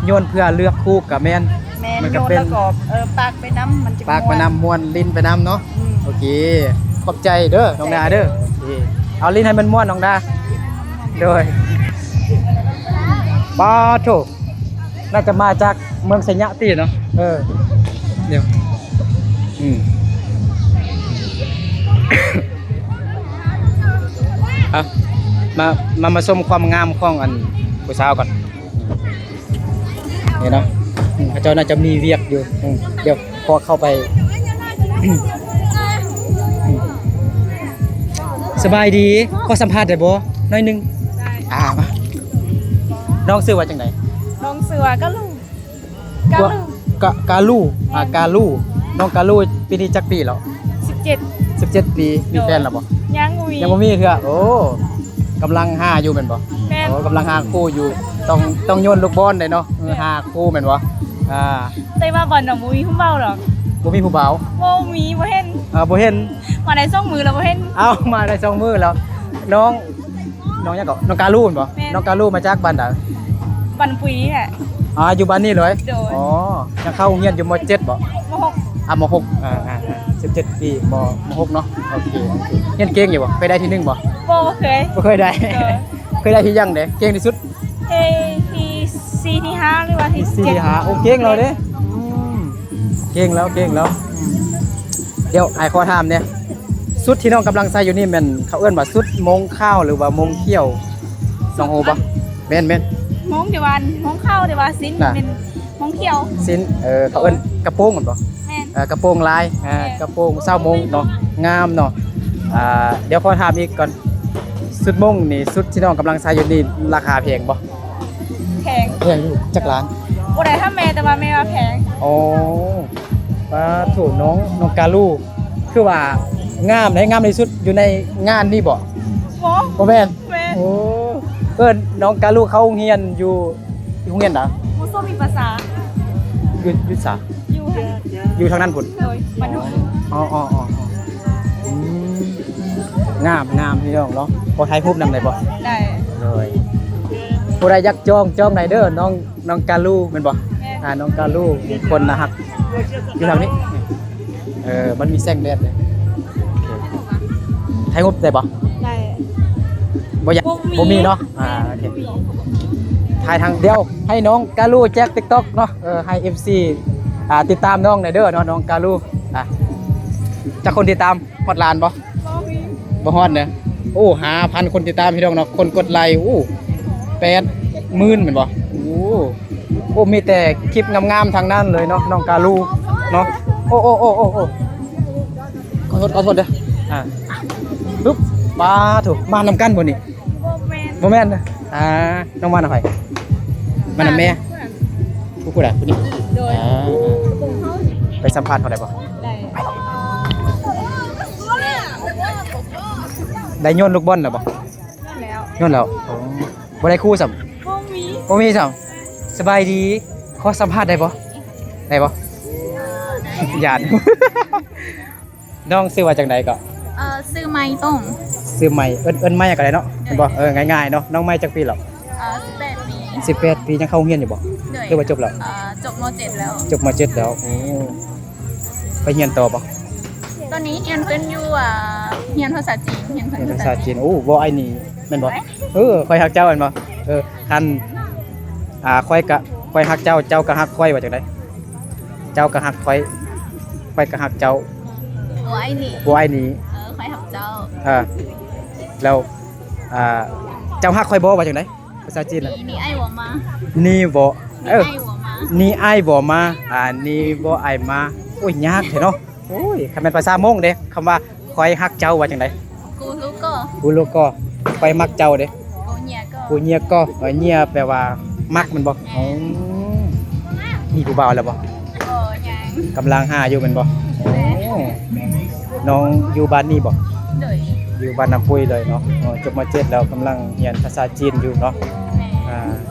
ໂຍນເພື່ອເລືອກຄູ່ກະແມ່ນ. ແມ່ນ. ມັນກະເປັນ ໂຍນແລ້ວກໍ ເອີ ປາກໄປນຳ ມັນຈະ ປາກໄປນຳ ມ່ວນ ມ່ວນ ຫຼິ້ນໄປນຳເນາະ. ອືມ ໂອເຄ ຂອບໃຈເດີນ້ອງດາເດີ. ໂອເຄ ເອົາຫຼິ້ນໃຫ້ມັນມ່ວນນ້ອງດາ. ໂດຍ ປາໂທ ໜ້າຈະມາຈາກເມືອງໄຊຍະຕິເນາະ. ເອີ ດຽວ ອືມ ເອົາ ມາ ມາ ມາຊົມຄວາມງາມຂອງອັນຜູ້ສາວກ່ອນ. ນີ້ເນາະ ອືມ ເຂົາເຈົ້າໜ້າຈະມີວຽກຢູ່. ອືມ ດຽວ ຂໍເຂົ້າໄປ. ສະບາຍດີ ຂໍສຳພາດໄດ້ບໍ່? ໜ້ອຍໜຶ່ງ. ໄດ້. ອ່າ ມາ ນ້ອງຊື່ວ່າຈັ່ງໃດ? ນ້ອງຊື່ວ່າກາລູ. ກາລູ. ກາ ກາລູ. ແມ່ນ. ອ່າ ກາລູ ນ້ອງກາລູ ປີນີ້ຈັກປີແລ້ວ? ສິບເຈັດ. ສິບເຈັດປີ. ໂດຍ. ມີແຟນແລ້ວບໍ່? ຍັງບໍ່ມີ. ຍັງບໍ່ມີເທື່ອ. ໂອ້ ກຳລັງຫາຢູ່ແມ່ນບໍ່? ແມ່ນ. ໂອ້ ກຳລັງຫາຄູ່ຢູ່. ຕ້ອງ ຕ້ອງໂຍນລູກບອນໄດ້ເນາະ. ເອີ ແມ່ນ. ຫາຄູ່ແມ່ນບໍ່? ອ່າ ແຕ່ວ່າບ່ອນນະ ບໍ່ມີຜູ້ເວົ້າດອກ. ບໍ່ມີຜູ້ບ່າວ? ບໍ່ມີ ບໍ່ເຫັນ. ເອີ ບໍ່ເຫັນ. ມາໄດ້ສອງມື້ແລ້ວ ບໍ່ເຫັນ. ເອົ້າ ມາໄດ້ສອງມື້ແລ້ວ. ນ້ອງ ນ້ອງຫຍັງເກາະ? ນ້ອງກາລູແມ່ນບໍ່? ແມ່ນ. ນ້ອງກາລູມາຈາກບ້ານໃດ? ບ້ານປຸຍແຫຼະ. ອ່າ ຢູ່ບ້ານນີ້ເລີຍ? ໂດຍ. ອໍ ຍັງເຂົ້າໂຮງຮຽນຢູ່ ມໍເຈັດບໍ່? ມໍຫົກ. ອ່າ ມໍຫົກ. ອ່າ ອ່າ ອ່າ ສິບເຈັດປີ ມໍ ມໍຫົກເນາະ. ໂອເຄ ໂອເຄ. ຮຽນເກັ່ງຢູ່ບໍ່? ເຄີຍໄດ້ທີໜຶ່ງບໍ່? ບໍ່ ບໍ່ເຄີຍ. ບໍ່ເຄີຍໄດ້. ໂດຍ. ເຄີຍໄດ້ທີຫຍັງເດ? ເກັ່ງທີ່ສຸດ? ເອ ບີ ຊີ ສີ່ ທີຫ້າ ຫຼືວ່າທີສີ່ ທີຫ້າ ໂອ້ ເກັ່ງແລ້ວເດ້. ອືມ ເກັ່ງແລ້ວ ເກັ່ງແລ້ວ. ອືມ ດຽວອ້າຍຂໍຖາມແດ່ ຊຸດທີ່ນ້ອງກຳລັງໃສ່ຢູ່ນີ້ແມ່ນເຂົາເອີ້ນວ່າຊຸດໂມ່ງຂາວ ຫຼືວ່າໂມ່ງຂຽວ ນ້ອງຮູ້ບໍ່? ແມ່ນໆ ໂມ່ງທີ່ວ່າ ໂມ່ງຂາວ ແຕ່ວ່າສິ້ນ ນະ ເປັນໂມ່ງຂຽວ ສິ້ນ ເອີ ເຂົາເອີ້ນກະໂປງແມ່ນບໍ່? ແມ່ນ ເອີ ກະໂປງລາຍ ອ່າ ແມ່ນ ກະໂປງຊາວໂມ່ງເນາະ ງາມເນາະ. ອ່າ ດຽວຂໍຖາມອີກກ່ອນ ຊຸດໂມ່ງນີ້ ຊຸດທີ່ນ້ອງກຳລັງໃສ່ຢູ່ນີ້ ລາຄາແພງບໍ່? ແພງ ແພງຢູ່ ຈັກລ້ານ? ບໍ່ໄດ້ຖາມແມ່ ແຕ່ວ່າແມ່ວ່າແພງ. ອໍ ປາໂທ້ ນ້ອງ ນ້ອງກາລູ ຄືວ່າງາມເດ້ ງາມທີ່ສຸດຢູ່ໃນງານນີ້ບໍ່? ບໍ່ ບໍ່ແມ່ນ. ແມ່ນ. ໂອ້ ເອີ້ນນ້ອງກາລູເຂົ້າໂຮງຮຽນຢູ່ ຢູ່ໂຮງຮຽນໃດ? ໂຮງຮຽນມີພາສາ ຢູ່ ຢູ່ໃສ? ຢູ່ ຢູ່ທາງນັ້ນພຸ້ນ. ໂດຍ ບ້ານເຮົາ. ອໍໆໆໆ ອືມ ງາມ ງາມພີ່ນ້ອງເນາະ. ຂໍຖ່າຍຮູບນຳໄດ້ບໍ່? ໄດ້. ໂດຍ ຜູ້ໃດຢາກຈອງ ຈອງໄດ້ເດີ ນ້ອງ ນ້ອງກາລູແມ່ນບໍ່? ແມ່ນ. ອ່າ ນ້ອງກາລູ ຄົນໜ້າຮັກ ຢູ່ທາງນີ້. ເອີ ມັນມີແສງແດດເດ້. ໂອເຄ ຖ່າຍຮູບໄດ້ບໍ່? ໄດ້. ບໍ່ຢາກ ບໍ່ມີ ບໍ່ມີເນາະ. ອ່າ ແມ່ນ ໂອເຄ ບໍ່ມີ. ຖ່າຍທາງດຽວ ໃຫ້ນ້ອງກາລູແຈກ TikTok ເນາະ. ເອີ ໃຫ້ ເອັຟຊີ ອ່າ ຕິດຕາມນ້ອງແດ່ເດີເນາະ ນ້ອງກາລູ. ອ່າ ຈັກຄົນຕິດຕາມ? ຮອດລ້ານບໍ່? ບໍ່ຮອດເດີ. ໂອ້ ຫ້າພັນຄົນຕິດຕາມພີ່ນ້ອງເນາະ. ຄົນກົດໄລ ໂອ້ ແປດໝື່ນແມ່ນບໍ່? ໂອ້ ໂອ້ ມີແຕ່ຄລິບງາມໆທັງນັ້ນເລີຍເນາະ ນ້ອງກາລູເນາະ. ໂອ້ ໂອ້ ໂອ້ ໂອ້ ໂອ້ ຂໍໂທດ ຂໍໂທດເດີ. ອ່າ ປຶບ ປາໂທ້ ມານຳກັນບໍ່ນີ້? ບໍ່ແມ່ນ ບໍ່ແມ່ນ. ອ່າ ນ້ອງມານຳໃຜ? ມານຳແມ່. ຜູ້ ຜູ້ໃດ? ຜູ້ນີ້. ໂດຍ. ອ່າ ໄປສຳພາດເຂົາໄດ້ບໍ່? ໄດ້. ໄດ້ໂຍນລູກບອນແລ້ວບໍ່? ໂຍນແລ້ວ. ໂຍນແລ້ວ. ອໍ ບໍ່ໄດ້ຄູ່ຊ້ຳ? ບໍ່ມີ ບໍ່ມີຊ້ຳ. ສະບາຍດີ ຂໍສຳພາດໄດ້ບໍ່? ໄດ້ບໍ່? ຢ້ານ. ນ້ອງຊື່ວ່າຈັ່ງໃດເກາະ? ເອີ ຊື່ໄມຕົງ. ຊື່ໄມ ເອີ້ນ ເອີ້ນໄມກໍໄດ້ເນາະ. ໂດຍ. ແມ່ນບໍ່? ເອີ ງ່າຍໆເນາະ. ນ້ອງໄມຈັກປີແລ້ວ? ເອີ ສິບແປດປີ. ສິບແປດປີ ຍັງເຂົ້າໂຮງຮຽນຢູ່ບໍ່? ໂດຍ. ຫຼືວ່າຈົບແລ້ວ? ເອີ ຈົບ ມ.ເຈັດ ແລ້ວ. ຈົບ ມ.ເຈັດ ແລ້ວ. ໂອ້ ໄປຮຽນຕໍ່ບໍ່? ຕອນນີ້ຮຽນຂຶ້ນຢູ່ ອ່າ ຮຽນພາສາຈີນ ຮຽນພາສາຈີນ. ໂອ້ ເວົ້າອ້າຍນີ້ແມ່ນບໍ່? ເອີ ຂ້ອຍຮັກເຈົ້າແມ່ນບໍ່? ເອີ ຄັນ ອ່າ ຂ້ອຍກະ ຂ້ອຍຮັກເຈົ້າ ເຈົ້າກະຮັກຂ້ອຍ ວ່າຈັ່ງໃດ? ເຈົ້າກະຮັກຂ້ອຍ ຂ້ອຍກະຮັກເຈົ້າ. ໂອ້ ອ້າຍນີ້ ໂອ້ ອ້າຍນີ້. ເອີ ຂ້ອຍຮັກເຈົ້າ. ເອີ ແລ້ວ ອ່າ ເຈົ້າຮັກຂ້ອຍບໍ່ ວ່າຈັ່ງໃດ? ພາສາຈີນນະ ນີ້ ນີ້ອ້າຍບໍ່ມາ ນີ້ບໍ່? ເອີ ນີ້ອ້າຍບໍ່ມາ ນີ້ອ້າຍບໍ່ມາ ອ່າ ນີ້ບໍ່ອ້າຍມາ. ໂອ້ຍ ຍາກແທ້ເນາະ. ໂອ້ຍ ຄັນແມ່ນພາສາມົ້ງເດ້ ຄຳວ່າ ຂ້ອຍຮັກເຈົ້າວ່າຈັ່ງໃດ? ກູລູໂກ ກູລູໂກ. ຂ້ອຍມັກເຈົ້າເດ້ ກູເນຍໂກ ກູເນຍໂກ. ເອີ ເນຍແປວ່າມັກແມ່ນບໍ່? ແມ່ນ. ອໍ ມີຜູ້ບ່າວແລ້ວບໍ່? ບໍ່ ຍັງ. ກຳລັງຫາຢູ່ແມ່ນບໍ່? ແມ່ນ. ອໍ ນ້ອງຢູ່ບ້ານນີ້ບໍ່? ໂດຍ. ຢູ່ບ້ານນ້ຳປຸ້ຍເລີຍເນາະ. ອໍ ຈົບ ມ.ເຈັດ ແລ້ວ ກຳລັງຮຽນພາສາຈີນຢູ່ເນາະ. ແມ່ນ. ອ່າ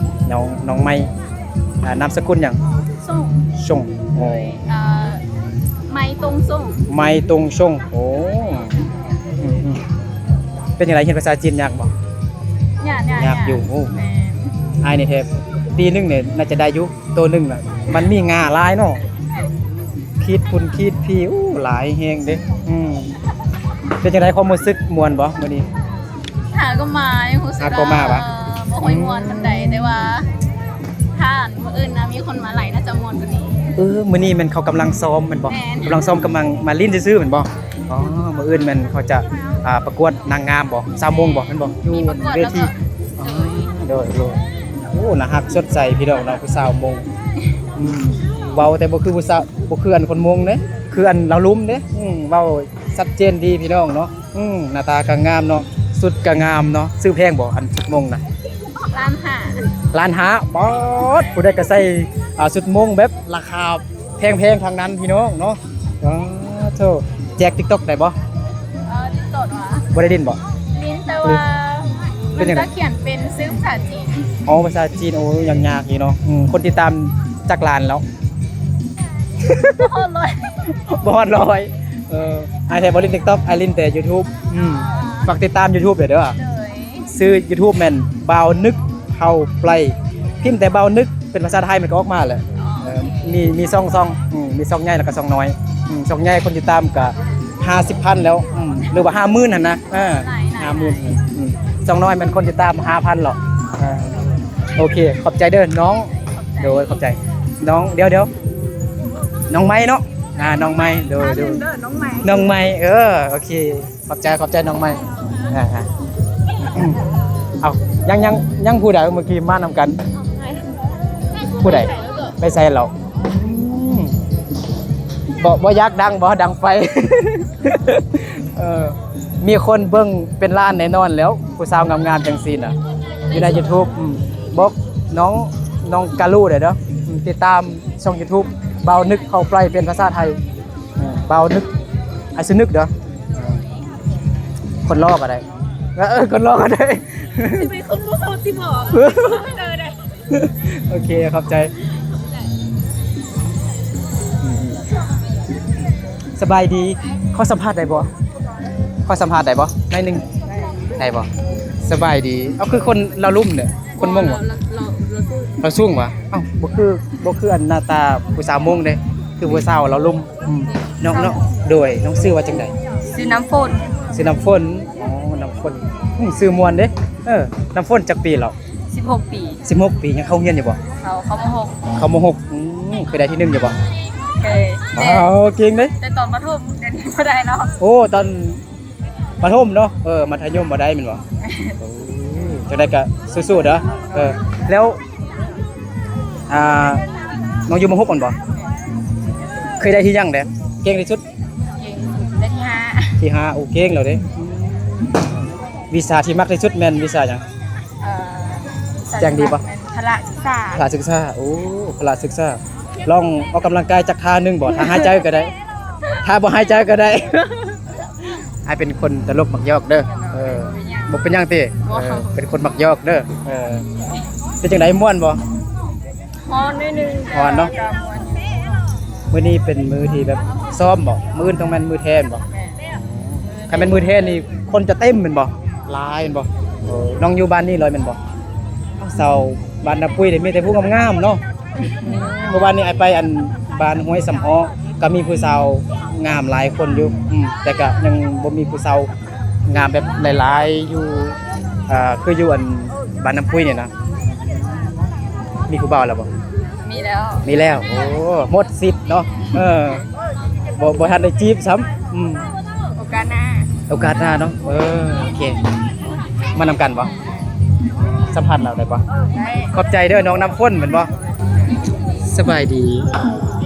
ນ້ອງ ນ້ອງໄມ ອ່າ ນາມສະກຸນຫຍັງ? ຊົງ ຊົງ. ໂອ້ ເອີ ໄມຕົງຊົງ ໄມຕົງຊົງ. ໂອ້ ອືມໆ ເປັນຈັ່ງໃດ ຮຽນພາສາຈີນຍາກບໍ່? ຍາກ ຍາກ ຍາກຢູ່. ໂອ້ ແມ່ນ. ອ້າຍນີ້ແທ້ ປີໜຶ່ງນີ້ໜ້າຈະໄດ້ຢູ່ ໂຕໜຶ່ງນະ ມັນມີງ່າຫຼາຍເນາະ ຂີດພຸ້ນຂີດພີ້ ໂອ້ ຫຼາຍແຮງເດ້. ອືມ ເປັນຈັ່ງໃດ ຄວາມຮູ້ສຶກມ່ວນບໍ່ມື້ນີ້? ຫາກໍມາ ຍັງຮູ້ສຶກ ຫາກໍມາຫວາ? ບໍ່ຄ່ອຍມ່ວນປານໃດ ອືມ ແຕ່ວ່າຖ້າມື້ອື່ນນະ ມີຄົນມາຫຼາຍ ໜ້າຈະມ່ວນກວ່ານີ້. ເອີ ມື້ນີ້ແມ່ນເຂົາກຳລັງຊ້ອມແມ່ນບໍ່? ແມ່ນ. ກຳລັງຊ້ອມ ກຳລັງມາຫຼິ້ນຊື່ໆແມ່ນບໍ່? ອໍ ມື້ອື່ນແມ່ນເຂົາຈະ ອ່າ ປະກວດນາງງາມບໍ່? ຊາວມົ້ງບໍ່ ແມ່ນບໍ່? ຢູ່ເວທີ. ມີປະກວດແລ້ວກໍ ອໍ ໂດຍ ໂດຍ ໂດຍ. ໂອ້ ໜ້າຮັກສົດໃສພີ່ນ້ອງເນາະ ຜູ້ສາວມົ້ງ. ອືມ ເວົ້າແຕ່ບໍ່ຄືຜູ້ສາວ ບໍ່ຄືອັນຄົນມົ້ງເດ້ ຄືອັນລາວລຸ່ມເດ້. ອືມ ເວົ້າ ຊັດເຈນດີພີ່ນ້ອງເນາະ. ອືມ ໜ້າຕາກໍງາມເນາະ ຊຸດກໍງາມເນາະ. ຊື້ແພງບໍ່ ອັນຊຸດມົ້ງນະ? ລ້ານຫ້າ. ລ້ານຫ້າ. ປາດ ຜູ້ໃດກໍໃສ່ ອ່າ ຊຸດມົ້ງແບບລາຄາແພງໆທັງນັ້ນພີ່ນ້ອງເນາະ. ປາດໂທ້ ແຈກ TikTok ໄດ້ບໍ່? ເອີ TikTok ຫວາ? ບໍ່ໄດ້ຫຼິ້ນບໍ່? ຫຼິ້ນ ແຕ່ວ່າ ເປັນຈັ່ງໃດ? ມັນຈະຂຽນເປັນຊື່ພາສາຈີນ. ອໍ ພາສາຈີນ ໂອ້ ຍາກໆຢູ່ເນາະ. ອືມ ຄົນຕິດຕາມຈັກລ້ານແລ້ວ? ບໍ່ຮອດຮ້ອຍ ບໍ່ຮອດຮ້ອຍ. ເອີ ອ້າຍແທ້ບໍ່ຫຼິ້ນ TikTok ອ້າຍຫຼິ້ນແຕ່ YouTube. ອືມ ຝາກຕິດຕາມ YouTube ເດີ ເດີ. ໂດຍ. ຊື່ YouTube ແມ່ນ ບ່າວນຶກເຜົ່າໄປ ພິມແຕ່ບ່າວນຶກເປັນພາສາໄທມັນກໍອອກມາແຫຼະ. ອໍ ເອີ ມີ ມີສອງຊ່ອງ ອືມ ມີຊ່ອງໃຫຍ່ແລ້ວກໍຊ່ອງນ້ອຍ. ອືມ ຊ່ອງໃຫຍ່ຄົນຕິດຕາມກໍຫ້າສິບພັນແລ້ວ. ອືມ ຫຼືວ່າຫ້າໝື່ນຫັ້ນນະ. ເອີ ຫຼາຍ ຫຼາຍ ຫ້າໝື່ນ. ອືມ ຊ່ອງນ້ອຍແມ່ນຄົນຕິດຕາມຫ້າພັນເນາະ. ເອີ ໂອເຄ ຂອບໃຈເດີນ້ອງ. ໂດຍ ຂອບໃຈນ້ອງ. ດຽວໆ ນ້ອງໄມ້ເນາະ. ອ່າ ນ້ອງໄມ້. ໂດຍໆ ນ້ອງໄມ້ ນ້ອງໄມ້. ເອີ ໂອເຄ ຂອບໃຈ ຂອບໃຈນ້ອງໄມ້. ອ່າໆ ເອົ້າ ຍັງ ຍັງ ຍັງຜູ້ໃດເມື່ອກີ້ມານຳກັນ? ຜູ້ໃດ? ໄປໃສແລ້ວ? ອືມ ບໍ່ ບໍ່ຢາກດັງບໍ່? ດັງໄຟ. ເອີ ມີຄົນເບິ່ງເປັນລ້ານແນ່ນອນແລ້ວ ຜູ້ສາວງາມໆ ຈັ່ງຊີ້ນະ ຢູ່ໃນຢູທູບ. ອືມ ບອກນ້ອງ ນ້ອງກາລູໄດ້ເດີ. ອືມ ຕິດຕາມຊ່ອງຢູທູບບ່າວນຶກ ເຂົາໄປເປັນພາສາໄທ. ເອີ ບ່າວນຶກ ອ້າຍຊື່ນຶກເດີ. ເອີ ຄົນຫຼໍ່ກໍໄດ້. ເອີ ຄົນຫຼໍ່ກໍໄດ້. ຊິເປັນຄົນບໍ່ເຂົ້າຊິບອກ ເອີ ໄດ້. ໂອເຄ ຂອບໃຈ. ສະບາຍດີ. ຂໍສຳພາດໄດ້ບໍ່? ຂໍສຳພາດໄດ້ບໍ່? ໜ້ອຍໜຶ່ງ ໄດ້ບໍ່? ສະບາຍດີ. ເອົາ ຄືຄົນລາວລຸ່ມເດີ ຄົນມົ້ງຫວາ? ລາວ ລາວ ລາວສູງ ລາວສູງຫວາ? ເອົ້າ ບໍ່ຄື ບໍ່ຄືອັນໜ້າຕາຜູ້ສາວມົ້ງເດ້ ຄືຜູ້ສາວລາວລຸ່ມ. ອືມ ນ້ອງ ນ້ອງ ໂດຍ ນ້ອງຊື່ວ່າຈັ່ງໃດ? ຊື່ນ້ຳຝົນ. ຊື່ນ້ຳຝົນ. ອໍ ນ້ຳຝົນ. ອືມ ຊື່ມ່ວນເດ້. ເອີ ນ້ຳຝົນຈັກປີແລ້ວ? ສິບຫົກປີ. ສິບຫົກປີ ຍັງເຂົ້າໂຮງຮຽນຢູ່ບໍ່? ເຂົ້າ ເຂົ້າ ມໍຫົກ. ເຂົ້າ ມໍຫົກ. ອືມ ເຄີຍໄດ້ທີໜຶ່ງຢູ່ບໍ່? ເຄີຍ. ວ້າວ ເກັ່ງເດ້. ແຕ່ຕອນປະຖົມ ດຽວນີ້ບໍ່ໄດ້ແລ້ວ. ໂອ້ ຕອນປະຖົມເນາະ. ເອີ ມັດທະຍົມບໍ່ໄດ້ແມ່ນບໍ່? ໂອ້ ຈັ່ງໃດກໍສູ້ໆເດີ. ເອີ ແລ້ວ ອ່າ ນ້ອງຢູ່ ມໍຫົກ ແມ່ນບໍ່? ເຄີຍໄດ້ທີຫຍັງແດ່? ເກັ່ງທີ່ສຸດ? ເກັ່ງ ໄດ້ທີຫ້າ. ທີຫ້າ. ໂອ້ ເກັ່ງແລ້ວເດ້. ວິຊາທີ່ມັກທີ່ສຸດແມ່ນວິຊາຫຍັງ? ເອີ ແຈ້ງດີບໍ່? ພະລະສຶກສາ. ພະລະສຶກສາ. ໂອ້ ພະລະສຶກສາ. ລອງອອກກຳລັງກາຍຈັກທ່າໜຶ່ງບໍ່? ຖ້າຫາຍໃຈກໍໄດ້ ຖ້າບໍ່ຫາຍໃຈກໍໄດ້. ອ້າຍເປັນຄົນຕະຫຼົກມັກຢອກເດີ. ເອີ ບໍ່ເປັນຫຍັງຕິ? ບໍ່. ເອີ ເປັນຄົນມັກຢອກເດີ. ເອີ ເປັນຈັ່ງໃດ ມ່ວນບໍ່? ຮ້ອນໜ້ອຍໜຶ່ງ. ຮ້ອນເນາະ. ແຕ່ວ່າກໍມ່ວນຢູ່. ມື້ນີ້ເປັນມື້ທີ່ແບບຊ້ອມບໍ່? ມື້ອື່ນຕ້ອງແມ່ນມື້ແທ້ແມ່ນບໍ່? ແມ່ນ. ຄັນແມ່ນມື້ແທ້ນີ້ຄົນຈະເຕັມແມ່ນບໍ່? ຫຼາຍແມ່ນບໍ່? ເອີ ນ້ອງຢູ່ບ້ານນີ້ເລີຍແມ່ນບໍ່? ສາວບ້ານນາປຸຍນີ້ມີແຕ່ຜູ້ງາມໆເນາະ. ເມື່ອວານນີ້ອ້າຍໄປອັນບ້ານຫ້ວຍສຳເອາະ ກໍມີຜູ້ສາວງາມຫຼາຍຄົນຢູ່. ອືມ ແຕ່ກໍຍັງບໍ່ມີຜູ້ສາວງາມແບບຫຼາຍໆຢູ່ ເອີ ຄືຢູ່ອັນບ້ານນາປຸຍນີ້ນະ. ມີຜູ້ບ່າວແລ້ວບໍ່? ມີແລ້ວ. ມີແລ້ວ. ໂອ້ ໝົດສິດເນາະ. ເອີ ບໍ່ ບໍ່ທັນໄດ້ຈີບຊ້ຳ. ອືມ ໂອກາດໜ້າ. ໂອກາດໜ້າເນາະ. ເອີ ໂອເຄ ມານຳກັນບໍ່? ສຳພາດລາວໄດ້ບໍ່? ໄດ້. ຂອບໃຈເດີ ນ້ອງນ້ຳຝົນແມ່ນບໍ່? ສະບາຍດີ.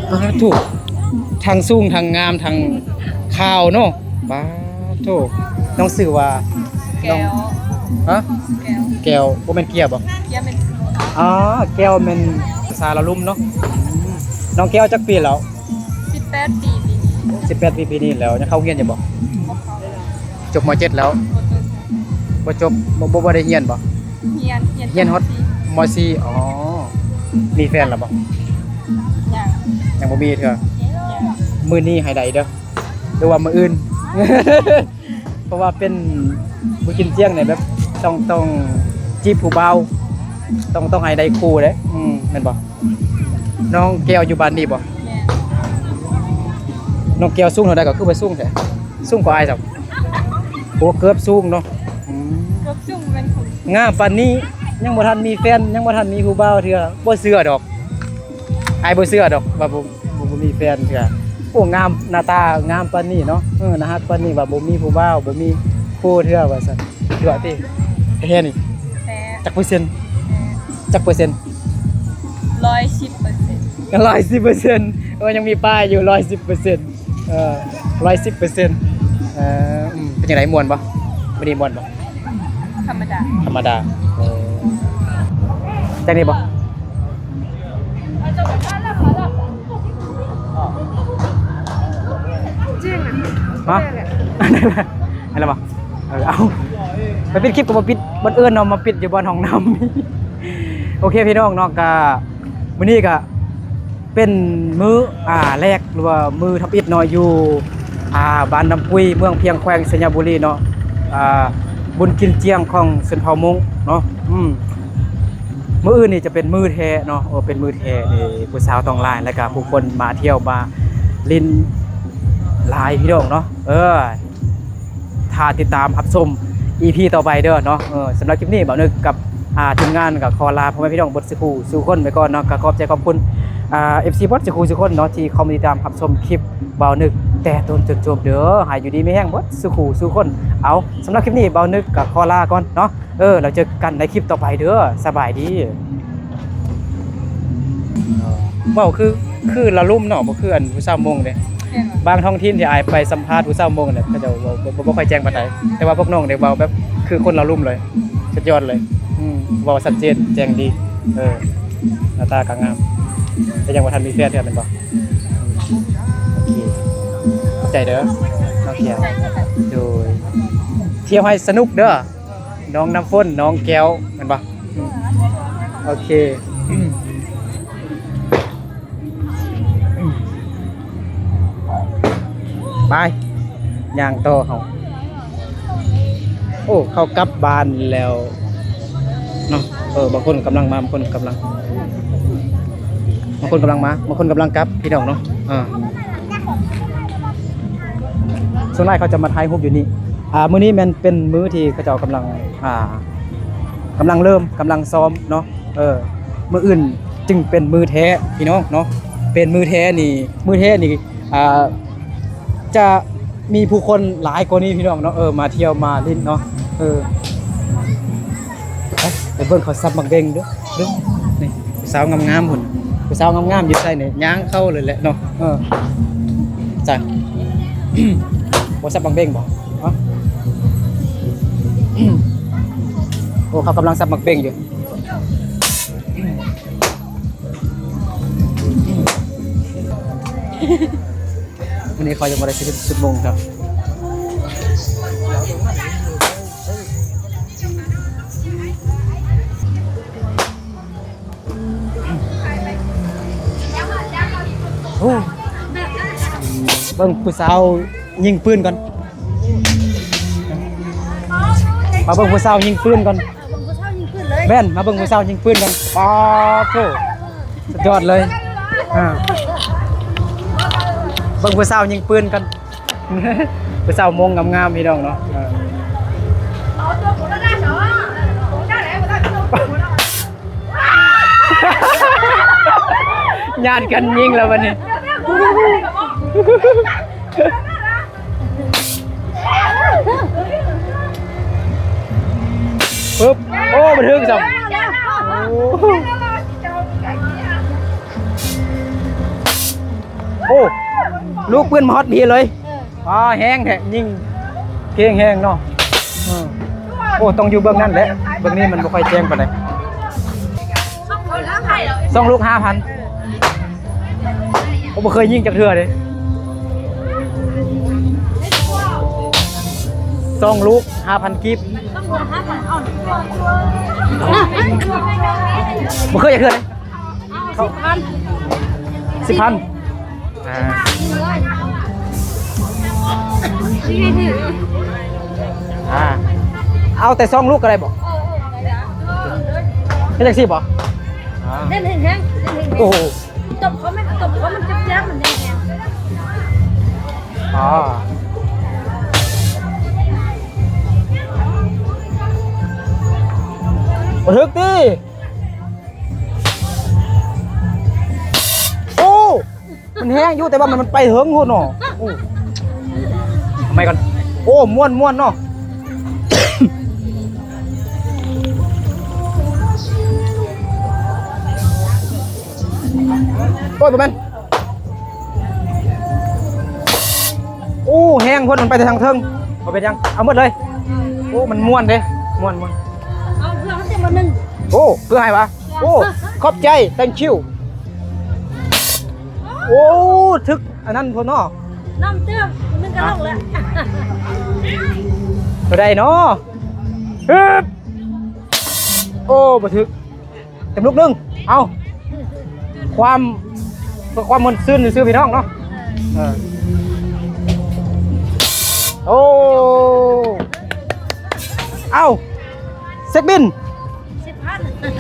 ປາໂທ້ ທັງສູງ ທັງງາມ ທັງຂາວເນາະ. ປາໂທ້ ນ້ອງຊື່ວ່າ? ແກ້ວ. ຮະ? ແກ້ວ. ແກ້ວ ບໍ່ແມ່ນເກຍບໍ່? ເກຍແມ່ນ ອໍ ແກ້ວແມ່ນພາສາລາວລຸ່ມເນາະ. ອືມ ນ້ອງແກ້ວຈັກປີແລ້ວ? ສິບແປດປີປີນີ້. ສິບແປດປີປີນີ້ແລ້ວ. ຍັງເຂົ້າໂຮງຮຽນຢູ່ບໍ່? ບໍ່ເຂົ້າ. ຈົບ ມໍເຈັດ ແລ້ວ? ບໍ່ຈົບ. ບໍ່ຈົບ. ບໍ່ ບໍ່ ບໍ່ໄດ້ຮຽນບໍ່? ຮຽນ ຮຽນຮຽນຮອດ ມໍສີ່. ອໍ ມີແຟນແລ້ວບໍ່? ຍັງ. ຍັງບໍ່ມີເທື່ອ. ຍັງ. ມື້ນີ້ໃຫ້ໄດ້ເດີ ຫຼືວ່າມື້ອື່ນ? ເພາະວ່າເປັນບຸນກິນຈຽງນີ້ແບບຕ້ອງ ຕ້ອງຈີບຜູ້ບ່າວ ຕ້ອງ ຕ້ອງໃຫ້ໄດ້ຄູ່ເດ້. ອືມ ແມ່ນບໍ່? ນ້ອງແກ້ວຢູ່ບ້ານນີ້ບໍ່? ແມ່ນ. ນ້ອງແກ້ວສູງເທົ່າໃດ ກໍຄືວ່າສູງແທ້? ສູງກວ່າອ້າຍຊ້ຳ. ໂອ້ ເກືອບສູງເນາະ. ອືມ ເກືອບສູງແມ່ນຄົນ ງາມປານນີ້ ຍັງບໍ່ທັນມີແຟນ ຍັງບໍ່ທັນມີຜູ້ບ່າວເທື່ອ. ບໍ່ເຊື່ອດອກ ອ້າຍບໍ່ເຊື່ອດອກວ່າບໍ່ ບໍ່ ບໍ່ມີແຟນເທື່ອ. ໂອ້ ງາມ ໜ້າຕາງາມປານນີ້ເນາະ. ເອີ ໜ້າຮັກປານນີ້ ວ່າບໍ່ມີຜູ້ບ່າວ ບໍ່ມີຄູ່ເທື່ອວ່າຊັ້ນ. ຕົວະຕິ ແທ້ນີ້? ແທ້. ຈັກເປີເຊັນ? ແທ້. ຈັກເປີເຊັນ? ຮ້ອຍສິບເປີເຊັນ. ຮ້ອຍສິບເປີເຊັນ. ເອີ ຍັງມີປ້າຍຢູ່ ຮ້ອຍສິບເປີເຊັນ. ເອີ ຮ້ອຍສິບເປີເຊັນ. ເອີ ອືມ ເປັນຈັ່ງໃດ ມ່ວນບໍ່? ມື້ນີ້ມ່ວນບໍ່? ທຳມະດາ. ທຳມະດາ. ເອີ ຈັ່ງນີ້ບໍ່? ຮະ? ອັນນັ້ນລະ ເອີ ເອົາ ໄປປິດຄລິບກໍບໍ່ປິດ ບ່ອນອື່ນເນາະ ມາປິດຢູ່ບ່ອນຫ້ອງນ້ຳ. ໂອເຄ ພີ່ນ້ອງເນາະ ກະມື້ນີ້ກະ ເປັນມື້ ອ່າ ແລກ ຫຼືວ່າມື້ທຳອິດເນາະ ຢູ່ ອ່າ ບ້ານນ້ຳປຸຍ ເມືອງພຽງ ແຂວງໄຊຍະບູລີເນາະ. ອ່າ ບຸນກິນຈຽງຂອງຊົນເຜົ່າມົ້ງເນາະ. ອືມ ມື້ອື່ນນີ້ຈະເປັນມື້ແທ້ເນາະ. ເອີ ເປັນມື້ແທ້ນີ້ ຜູ້ສາວຕ້ອງຫຼາຍ ແລ້ວກະຜູ້ຄົນມາທ່ຽວມາຫຼິ້ນຫຼາຍ ພີ່ນ້ອງເນາະ. ເອີ ຖ້າຕິດຕາມຮັບຊົມ ອີພີ ຕໍ່ໄປເດີເນາະ. ເອີ ສຳລັບຄລິບນີ້ ບ່າວນຶກກັບ ອ່າ ທີມງານກໍຂໍລາພໍ່ແມ່ພີ່ນ້ອງເບິດສູ່ຜູ້ສູ່ຄົນໄປກ່ອນເນາະ. ກໍຂອບໃຈຂອບຄຸນ ອ່າ ເອັຟຊີ ເບິດສູ່ຜູ້ສູ່ຄົນເນາະ ທີ່ເຂົ້າມາຕິດຕາມຮັບຊົມຄລິບບ່າວນຶກແຕ່ຕົ້ນຈົນຈົບເດີ. ໃຫ້ຢູ່ດີມີແຮງເບິດສູ່ຜູ້ສູ່ຄົນ. ເອົາ ສຳລັບຄລິບນີ້ບ່າວນຶກກໍຂໍລາກ່ອນເນາະ. ເອີ ແລ້ວເຈີກັນໃນຄລິບຕໍ່ໄປເດີ. ສະບາຍດີ. ເວົ້າຄື ຄືລາວລຸ່ມເນາະ ບໍ່ຄືອັນຜູ້ສາວມົ້ງເດ້. ແມ່ນບໍ່? ບາງທ້ອງຖິ່ນທີ່ອ້າຍໄປສຳພາດຜູ້ສາວມົ້ງນະ ເຂົາເຈົ້າເວົ້າບໍ່ ບໍ່ ບໍ່ຄ່ອຍແຈ້ງປານໃດ, ແຕ່ວ່າພວກນ້ອງໄດ້ເວົ້າແບບຄືຄົນລາວລຸ່ມເລີຍ. ສຸດຍອດເລີຍ. ອືມ ເວົ້າຊັດເຈນແຈ້ງດີ. ເອີ ໜ້າຕາກໍງາມ ແຕ່ຍັງບໍ່ທັນມີແຟນເທື່ອແມ່ນບໍ່? ໂອເຄ ຂອບໃຈເດີ ນ້ອງແກ້ວ. ໂດຍ ທ່ຽວໃຫ້ສະໜຸກເດີ ນ້ອງນ້ຳຝົນ ນ້ອງແກ້ວ ແມ່ນບໍ່? ອືມ ໂອເຄ ໄປ ຍ່າງຕໍ່ເຮົາ. ໂອ້ ເຂົາກັບບ້ານແລ້ວເນາະ. ເອີ ບາງຄົນກຳລັງມາ ບາງຄົນກຳລັງ ບາງຄົນກຳລັງມາ ບາງຄົນກຳລັງກັບ ພີ່ນ້ອງເນາະ. ເອີ ສ່ວນຫຼາຍເຂົາຈະມາຖ່າຍຮູບຢູ່ນີ້. ອ່າ ມື້ນີ້ແມ່ນເປັນມື້ທີ່ເຂົາເຈົ້າກຳລັງ ອ່າ ກຳລັງເລີ່ມ ກຳລັງຊ້ອມເນາະ. ເອີ ມື້ອື່ນຈຶ່ງເປັນມື້ແທ້ ພີ່ນ້ອງເນາະ. ເປັນມື້ແທ້ນີ້ ມື້ແທ້ນີ້ ອ່າ ຈະມີຜູ້ຄົນຫຼາຍກວ່ານີ້ ພີ່ນ້ອງເນາະ. ເອີ ມາທ່ຽວມາຫຼິ້ນເນາະ. ເອີ ໄປ ໄປເບິ່ງເຂົາສັບໝາກເບັງເດີ ເດີ. ນີ້ ຜູ້ສາວງາມໆພຸ້ນ ຜູ້ສາວງາມໆຢູ່ໃສນີ້ ຍ່າງເຂົ້າເລີຍແຫຼະເນາະ. ເອີ ຈ້ະ ບໍ່ສັບໝາກເບັງບໍ່? ຮະ ໂອ້ ເຂົາກຳລັງສັບໝາກເບັງຢູ່. ມື້ນີ້ຂ້ອຍຍັງບໍ່ໄດ້ຊິເປັນສຸດມົງເນາະ. ໂອ້ ເບິ່ງຜູ້ສາວຍິງປືນກ່ອນ. ມາເບິ່ງຜູ້ສາວຍິງປືນກ່ອນ. ເບິ່ງຜູ້ສາວຍິງປືນເລີຍ. ແມ່ນ ມາເບິ່ງຜູ້ສາວຍິງປືນກ່ອນ. ປາໂທ້ ສຸດຍອດເລີຍ. ອ່າ ເບິ່ງຜູ້ສາວຍິງປືນກ່ອນ. ຜູ້ສາວມົ້ງງາມໆ ພີ່ນ້ອງເນາະ. ເອີ ຍາດກັນຍິງແລ້ວບັດນີ້. ປຶບ ໂອ້ ບໍ່ຖືກຊ້ຳ. ໂອ້ ໂອ້ ລູກປືນມາຮອດພີ້ເລີຍ. ເອີ ອ່າ ແຮງແທ້ ຍິງເກັ່ງແຮງເນາະ. ເອີ ໂອ້ ຕ້ອງຢູ່ເບື້ອງນັ້ນແຫຼະ ເບື້ອງນີ້ມັນບໍ່ຄ່ອຍແຈ້ງປານໃດ. ສອງລູກຫ້າພັນ. ໂອ້ ບໍ່ເຄີຍຍິງຈັກເທື່ອເດ້. ສອງລູກຫ້າພັນກີບ. ບໍ່ເຄີຍຈັກເທື່ອເດ້. ເອົາ ສິບພັນ ສິບພັນ. ອ່າ ອ່າ ເອົາແຕ່ສອງລູກກໍໄດ້ບໍ່? ເຮັດຈັ່ງຊີ້ບໍ່? ອ່າ ເນັ້ນແຮງໆ ເນັ້ນແຮງໆ. ໂອ້ໂຫ ຕົບເຂົາແມ່ນ ຕົບເຂົາມັນຈັບແຈມ ມັນແຮງໆ. ອໍ ບໍ່ຖືກຕິ. ໂອ້ ມັນແຮງຢູ່ ແຕ່ວ່າມັນ ມັນໄປເທິງໂພດເນາະ. ໂອ້ ເອົາໃໝ່ກ່ອນ. ໂອ້ ມ່ວນ ມ່ວນເນາະ. ໂອ້ຍ ບໍ່ແມ່ນ. ໂອ້ ແຮງໂພດ ມັນໄປແຕ່ທາງເທິງ. ບໍ່ເປັນຫຍັງ ເອົາໝົດເລີຍ. ໂອ້ ມັນມ່ວນເດ້ ມ່ວນ ມ່ວນ. ເອົາເພື່ອມັນເຕັມໝົດໜຶ່ງ. ໂອ້ ເພື່ອໃຫ້ຫວາ? ໂອ້ ຂອບໃຈ thank you. ໂອ້ ຖືກອັນນັ້ນພຸ້ນເນາະ. ນ້ຳເຕີມໜຶ່ງກະລົງແລ້ວ. ເທົ່າໃດເນາະ? ຮຶບ ໂອ້ ບໍ່ຖືກ. ເຕັມລູກໜຶ່ງ. ເອົາ ຄວາມ ເພື່ອຄວາມມ່ວນຊື່ນຊື່ໆ ພີ່ນ້ອງເນາະ. ເອີ ໂອ້ ເອົ້າ ເຊັກບິນ ສິບພັນ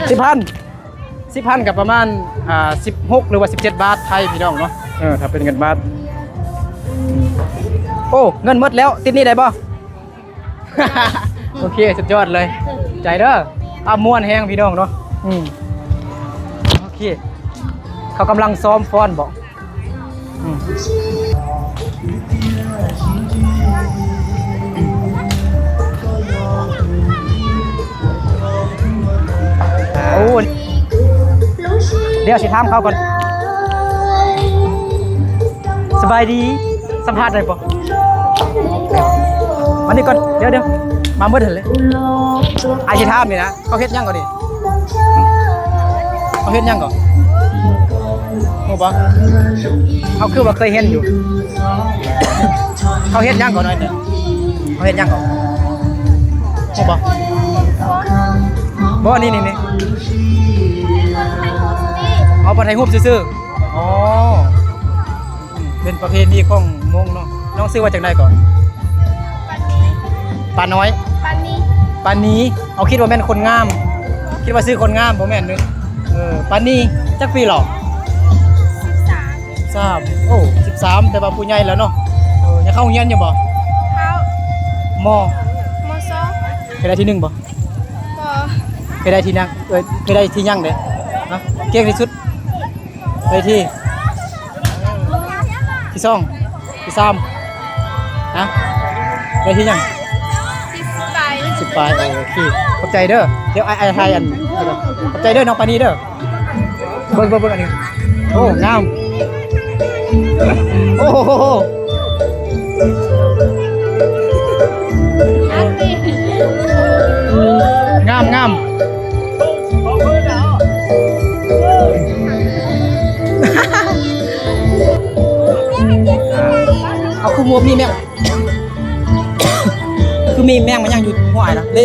ສິບພັນ ສິບພັນກໍປະມານ ອ່າ ສິບຫົກ ຫຼືວ່າ ສິບເຈັດບາດໄທ ພີ່ນ້ອງເນາະ. ເອີ ຖ້າເປັນເງິນບາດ. ໂອ້ ເງິນໝົດແລ້ວ ຕິດໜີ້ໄດ້ບໍ່? ໂອເຄ ສຸດຍອດເລີຍ ໃຈເດີ. ອ່າ ມ່ວນແຮງພີ່ນ້ອງເນາະ. ອືມ ໂອເຄ ເຂົາກຳລັງຊ້ອມຟ້ອນບໍ? ອືມ ໂອ້ ດຽວຊິຖາມເຂົາກ່ອນ. ສະບາຍດີ ສຳພາດໄດ້ບໍ່? ມານີ້ກ່ອນ ດຽວໆ ມາໝົດຫັ້ນແຫຼະ. ອ້າຍຊິຖາມນີ້ນະ ເຂົາເຮັດຫຍັງກ່ອນນີ້? ເຂົາເຮັດຫຍັງກ່ອນ? ຮູ້ບໍ່? ເຮົາຄືວ່າເຄີຍເຫັນຢູ່. ເຂົາເຮັດຫຍັງກ່ອນໜ້ອຍໜຶ່ງ? ເຂົາເຮັດຫຍັງກ່ອນ? ຮູ້ບໍ່? ບໍ່ ນີ້ໆໆ ເອົາໄປຖ່າຍຮູບຊື່ໆ. ອໍ ເປັນປະເພນີຂອງມົ້ງເນາະ. ນ້ອງຊື່ວ່າຈັ່ງໃດເກາະ? ປານນີ ປານ້ອຍ ປານນີ ປານນີ. ເອົາ ຄິດວ່າແມ່ນຄົນງາມ ຄິດວ່າຊື່ຄົນງາມ ບໍ່ແມ່ນເດີ. ເອີ ປານນີ ຈັກປີແລ້ວ? ສິບສາມ ສິບສາມ. ໂອ້ ສິບສາມ ແຕ່ວ່າຜູ້ໃຫຍ່ແລ້ວເນາະ. ເອີ ຍັງເຂົ້າໂຮງຮຽນຢູ່ບໍ່? ເຂົ້າ ມ ມ ສອງ. ເຄີຍໄດ້ທີໜຶ່ງບໍ່? ບໍ່. ເຄີຍໄດ້ທີຫຍັງ? ເອີ ເຄີຍໄດ້ທີຫຍັງເດ້? ຮະ? ເກັ່ງທີ່ສຸດ ໄດ້ທີ ທີສອງ ທີສາມ. ຮະ? ໄດ້ທີຫຍັງ? ທີສິບປາຍ ສິບປາຍ. ເອີ ໂອເຄ ຂອບໃຈເດີ. ດຽວອ້າຍ ອ້າຍຖ່າຍອັນ ຂອບໃຈເດີ ນ້ອງປານີເດີ. ເບິ່ງ ເບິ່ງ ເບິ່ງອັນນີ້ ໂອ້ ງາມ. ໂອ້ໂຫ ງາມ ງາມ. ເອົາ ຄືໝວກມີແມງ ຄືມີແມງມາຫຍັງຢູ່ຫົວອ້າຍນະເດ້.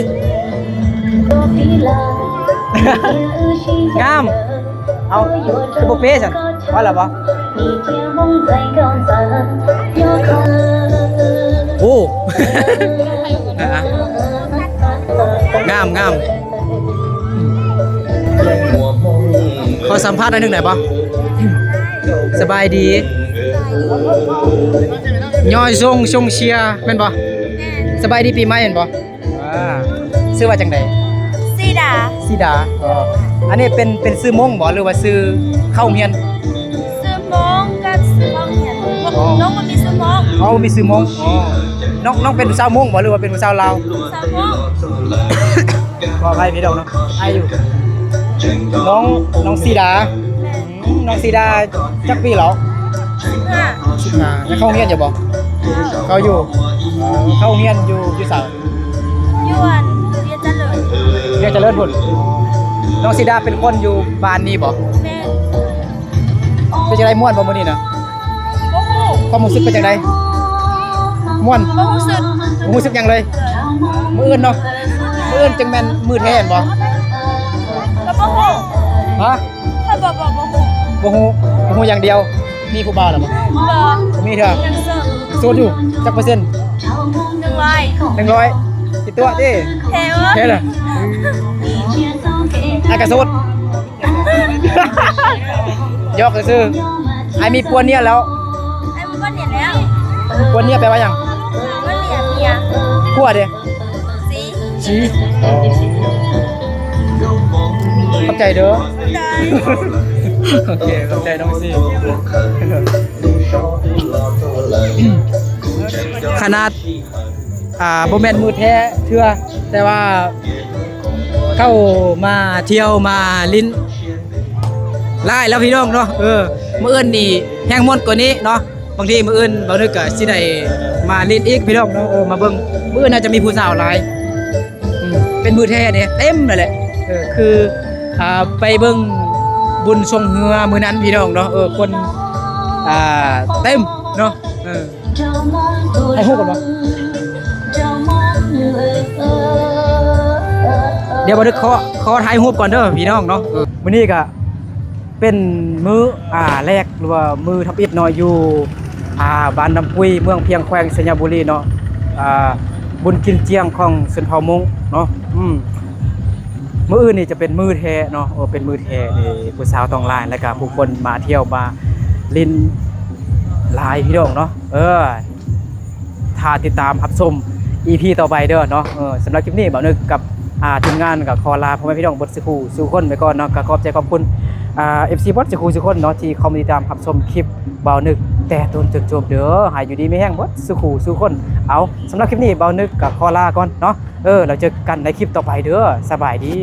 ງາມ. ເອົາ ຄືບໍ່ເປຊັ້ນ ວ່າແລ້ວບໍ່? ໂອ້ ງາມ ງາມ. ຂໍສຳພາດໜ້ອຍໜຶ່ງໄດ້ບໍ່? ສະບາຍດີ ຍອຍຊົງ ຊົງເຊຍ ແມ່ນບໍ່? ແມ່ນ. ສະບາຍດີປີໃໝ່ ແມ່ນບໍ່? ອ່າ ຊື່ວ່າຈັ່ງໃດ? ສີດາ ສີດາ. ອໍ ອັນນີ້ເປັນ ເປັນຊື່ມົ້ງບໍ່ ຫຼືວ່າຊື່ເຂົ້າໂຮງຮຽນ? ຊື່ມົ້ງກັບຊື່ເຂົ້າໂຮງຮຽນ. ອໍ ນ້ອງບໍ່ມີຊື່ມົ້ງ. ອໍ ບໍ່ມີຊື່ມົ້ງ. ອໍ ນ້ອງ ນ້ອງເປັນຜູ້ສາວມົ້ງບໍ່ ຫຼືວ່າເປັນຜູ້ສາວລາວ? ສາວມົ້ງ. ຂໍອະໄພພີ່ນ້ອງເນາະ ອາຍຢູ່ ນ້ອງ ນ້ອງສີດາ. ແມ່ນ. ອືມ ນ້ອງສີດາຈັກປີແລ້ວ? ສິບຫ້າ ສິບຫ້າ. ຍັງເຂົ້າໂຮງຮຽນຢູ່ບໍ່? ເຂົ້າ ເຂົ້າຢູ່. ເອີ ເຂົ້າໂຮງຮຽນຢູ່ ຢູ່ໃສ? ຢູ່ອັນ ວຽງຈະເລີນ ວຽງຈະເລີນພຸ້ນ. ນ້ອງສີດາເປັນຄົນຢູ່ບ້ານນີ້ບໍ່? ແມ່ນ. ເປັນຈັ່ງໃດ ມ່ວນບໍ່ມື້ນີ້ນະ? ບໍ່ຮູ້. ຄວາມຮູ້ສຶກເປັນຈັ່ງໃດ? ມ່ວນ. ບໍ່ຮູ້ສຶກ ບໍ່ຮູ້ສຶກຫຍັງເລີຍ. ມື້ອື່ນເນາະ ມື້ອື່ນຈຶ່ງແມ່ນມື້ແທ້ແມ່ນບໍ່? ກໍບໍ່ຮູ້. ຮະ? ຂ້ອຍບໍ່ ບໍ່ ບໍ່ຮູ້. ບໍ່ຮູ້ ບໍ່ຮູ້ຢ່າງດຽວ. ມີຜູ້ບ່າວແລ້ວບໍ່? ບໍ່. ບໍ່ມີເທື່ອ. ຍັງໂສດ. ໂສດຢູ່. ຈັກເປີເຊັນ? ໜຶ່ງຮ້ອຍ. ໜຶ່ງຮ້ອຍ. ຊິຕົວະຕິ? ແທ້ບໍ່? ແທ້ລະ. ອ້າຍກໍໂສດ. ຢອກຊື່ໆ. ອ້າຍມີຜົວເມຍແລ້ວ. ອ້າຍມີຜົວເມຍແລ້ວ. ຜົວເມຍແປວ່າຫຍັງ? ຜົວເມຍ. ຜົວເດ້? ຊີ ຊີ. ອໍ ຂອບໃຈເດີ. ໂດຍ. ໂອເຄ ຂອບໃຈນ້ອງຊີ. ຂະໜາດ ອ່າ ບໍ່ແມ່ນມື້ແທ້ເທື່ອ ແຕ່ວ່າເຂົ້າມາທ່ຽວມາຫຼິ້ນຫຼາຍແລ້ວພີ່ນ້ອງເນາະ. ເອີ ມື້ອື່ນນີ້ແຮງມ່ວນກວ່ານີ້ເນາະ. ບາງທີມື້ອື່ນບ່າວນຶກກໍຊິໄດ້ມາຫຼິ້ນອີກພີ່ນ້ອງເນາະ. ເອີ ມາເບິ່ງ ມື້ອື່ນໜ້າຈະມີຜູ້ສາວຫຼາຍ. ອືມ ເປັນມື້ແທ້ເດ້ ເຕັມນັ້ນແຫຼະ. ເອີ ຄື ອ່າ ໄປເບິ່ງບຸນຊ່ວງເຮືອມື້ນັ້ນພີ່ນ້ອງເນາະ. ເອີ ຄົນ ອ່າ ເຕັມເນາະ. ເອີ ຖ່າຍຮູບກ່ອນບໍ່? ດຽວບ່າວນຶກຂໍ ຂໍຖ່າຍຮູບກ່ອນເດີພີ່ນ້ອງເນາະ. ເອີ ມື້ນີ້ກະ ເປັນມື້ ອ່າ ແລກ ຫຼືວ່າມື້ທຳອິດເນາະ ຢູ່ ອ່າ ບ້ານນ້ຳປຸ້ຍ ເມືອງພຽງ ແຂວງໄຊຍະບູລີເນາະ. ອ່າ ບຸນກິນຈຽງຂອງຊົນເຜົ່າມົ້ງເນາະ. ອືມ ມື້ອື່ນນີ້ຈະເປັນມື້ແທ້ເນາະ. ເອີ ເປັນມື້ແທ້ ເອີ ຜູ້ສາວຕ້ອງຫຼາຍ ແລ້ວກະຜູ້ຄົນມາທ່ຽວມາຫຼິ້ນຫຼາຍພີ່ນ້ອງເນາະ. ເອີ ຖ້າຕິດຕາມຮັບຊົມ ອີພີ ຕໍ່ໄປເດີເນາະ. ເອີ ສຳລັບຄລິບນີ້ ບ່າວນຶກກັບ ອ່າ ທີມງານກໍຂໍລາພໍ່ແມ່ພີ່ນ້ອງເບິດສູ່ຜູ້ສູ່ຄົນໄປກ່ອນເນາະ. ກໍຂອບໃຈຂອບຄຸນ ອ່າ ເອັຟຊີ ເບິດສູ່ຜູ້ສູ່ຄົນເນາະ ທີ່ເຂົ້າມາຕິດຕາມຮັບຊົມຄລິບບ່າວນຶກແຕ່ຕົ້ນຈົນຈົບເດີ. ໃຫ້ຢູ່ດີມີແຮງເບິດສູ່ຜູ້ສູ່ຄົນ. ເອົາ ສຳລັບຄລິບນີ້ບ່າວນຶກກໍຂໍລາກ່ອນເນາະ. ເອີ ແລ້ວເຈີກັນໃນຄລິບຕໍ່ໄປເດີ. ສະບາຍດີ.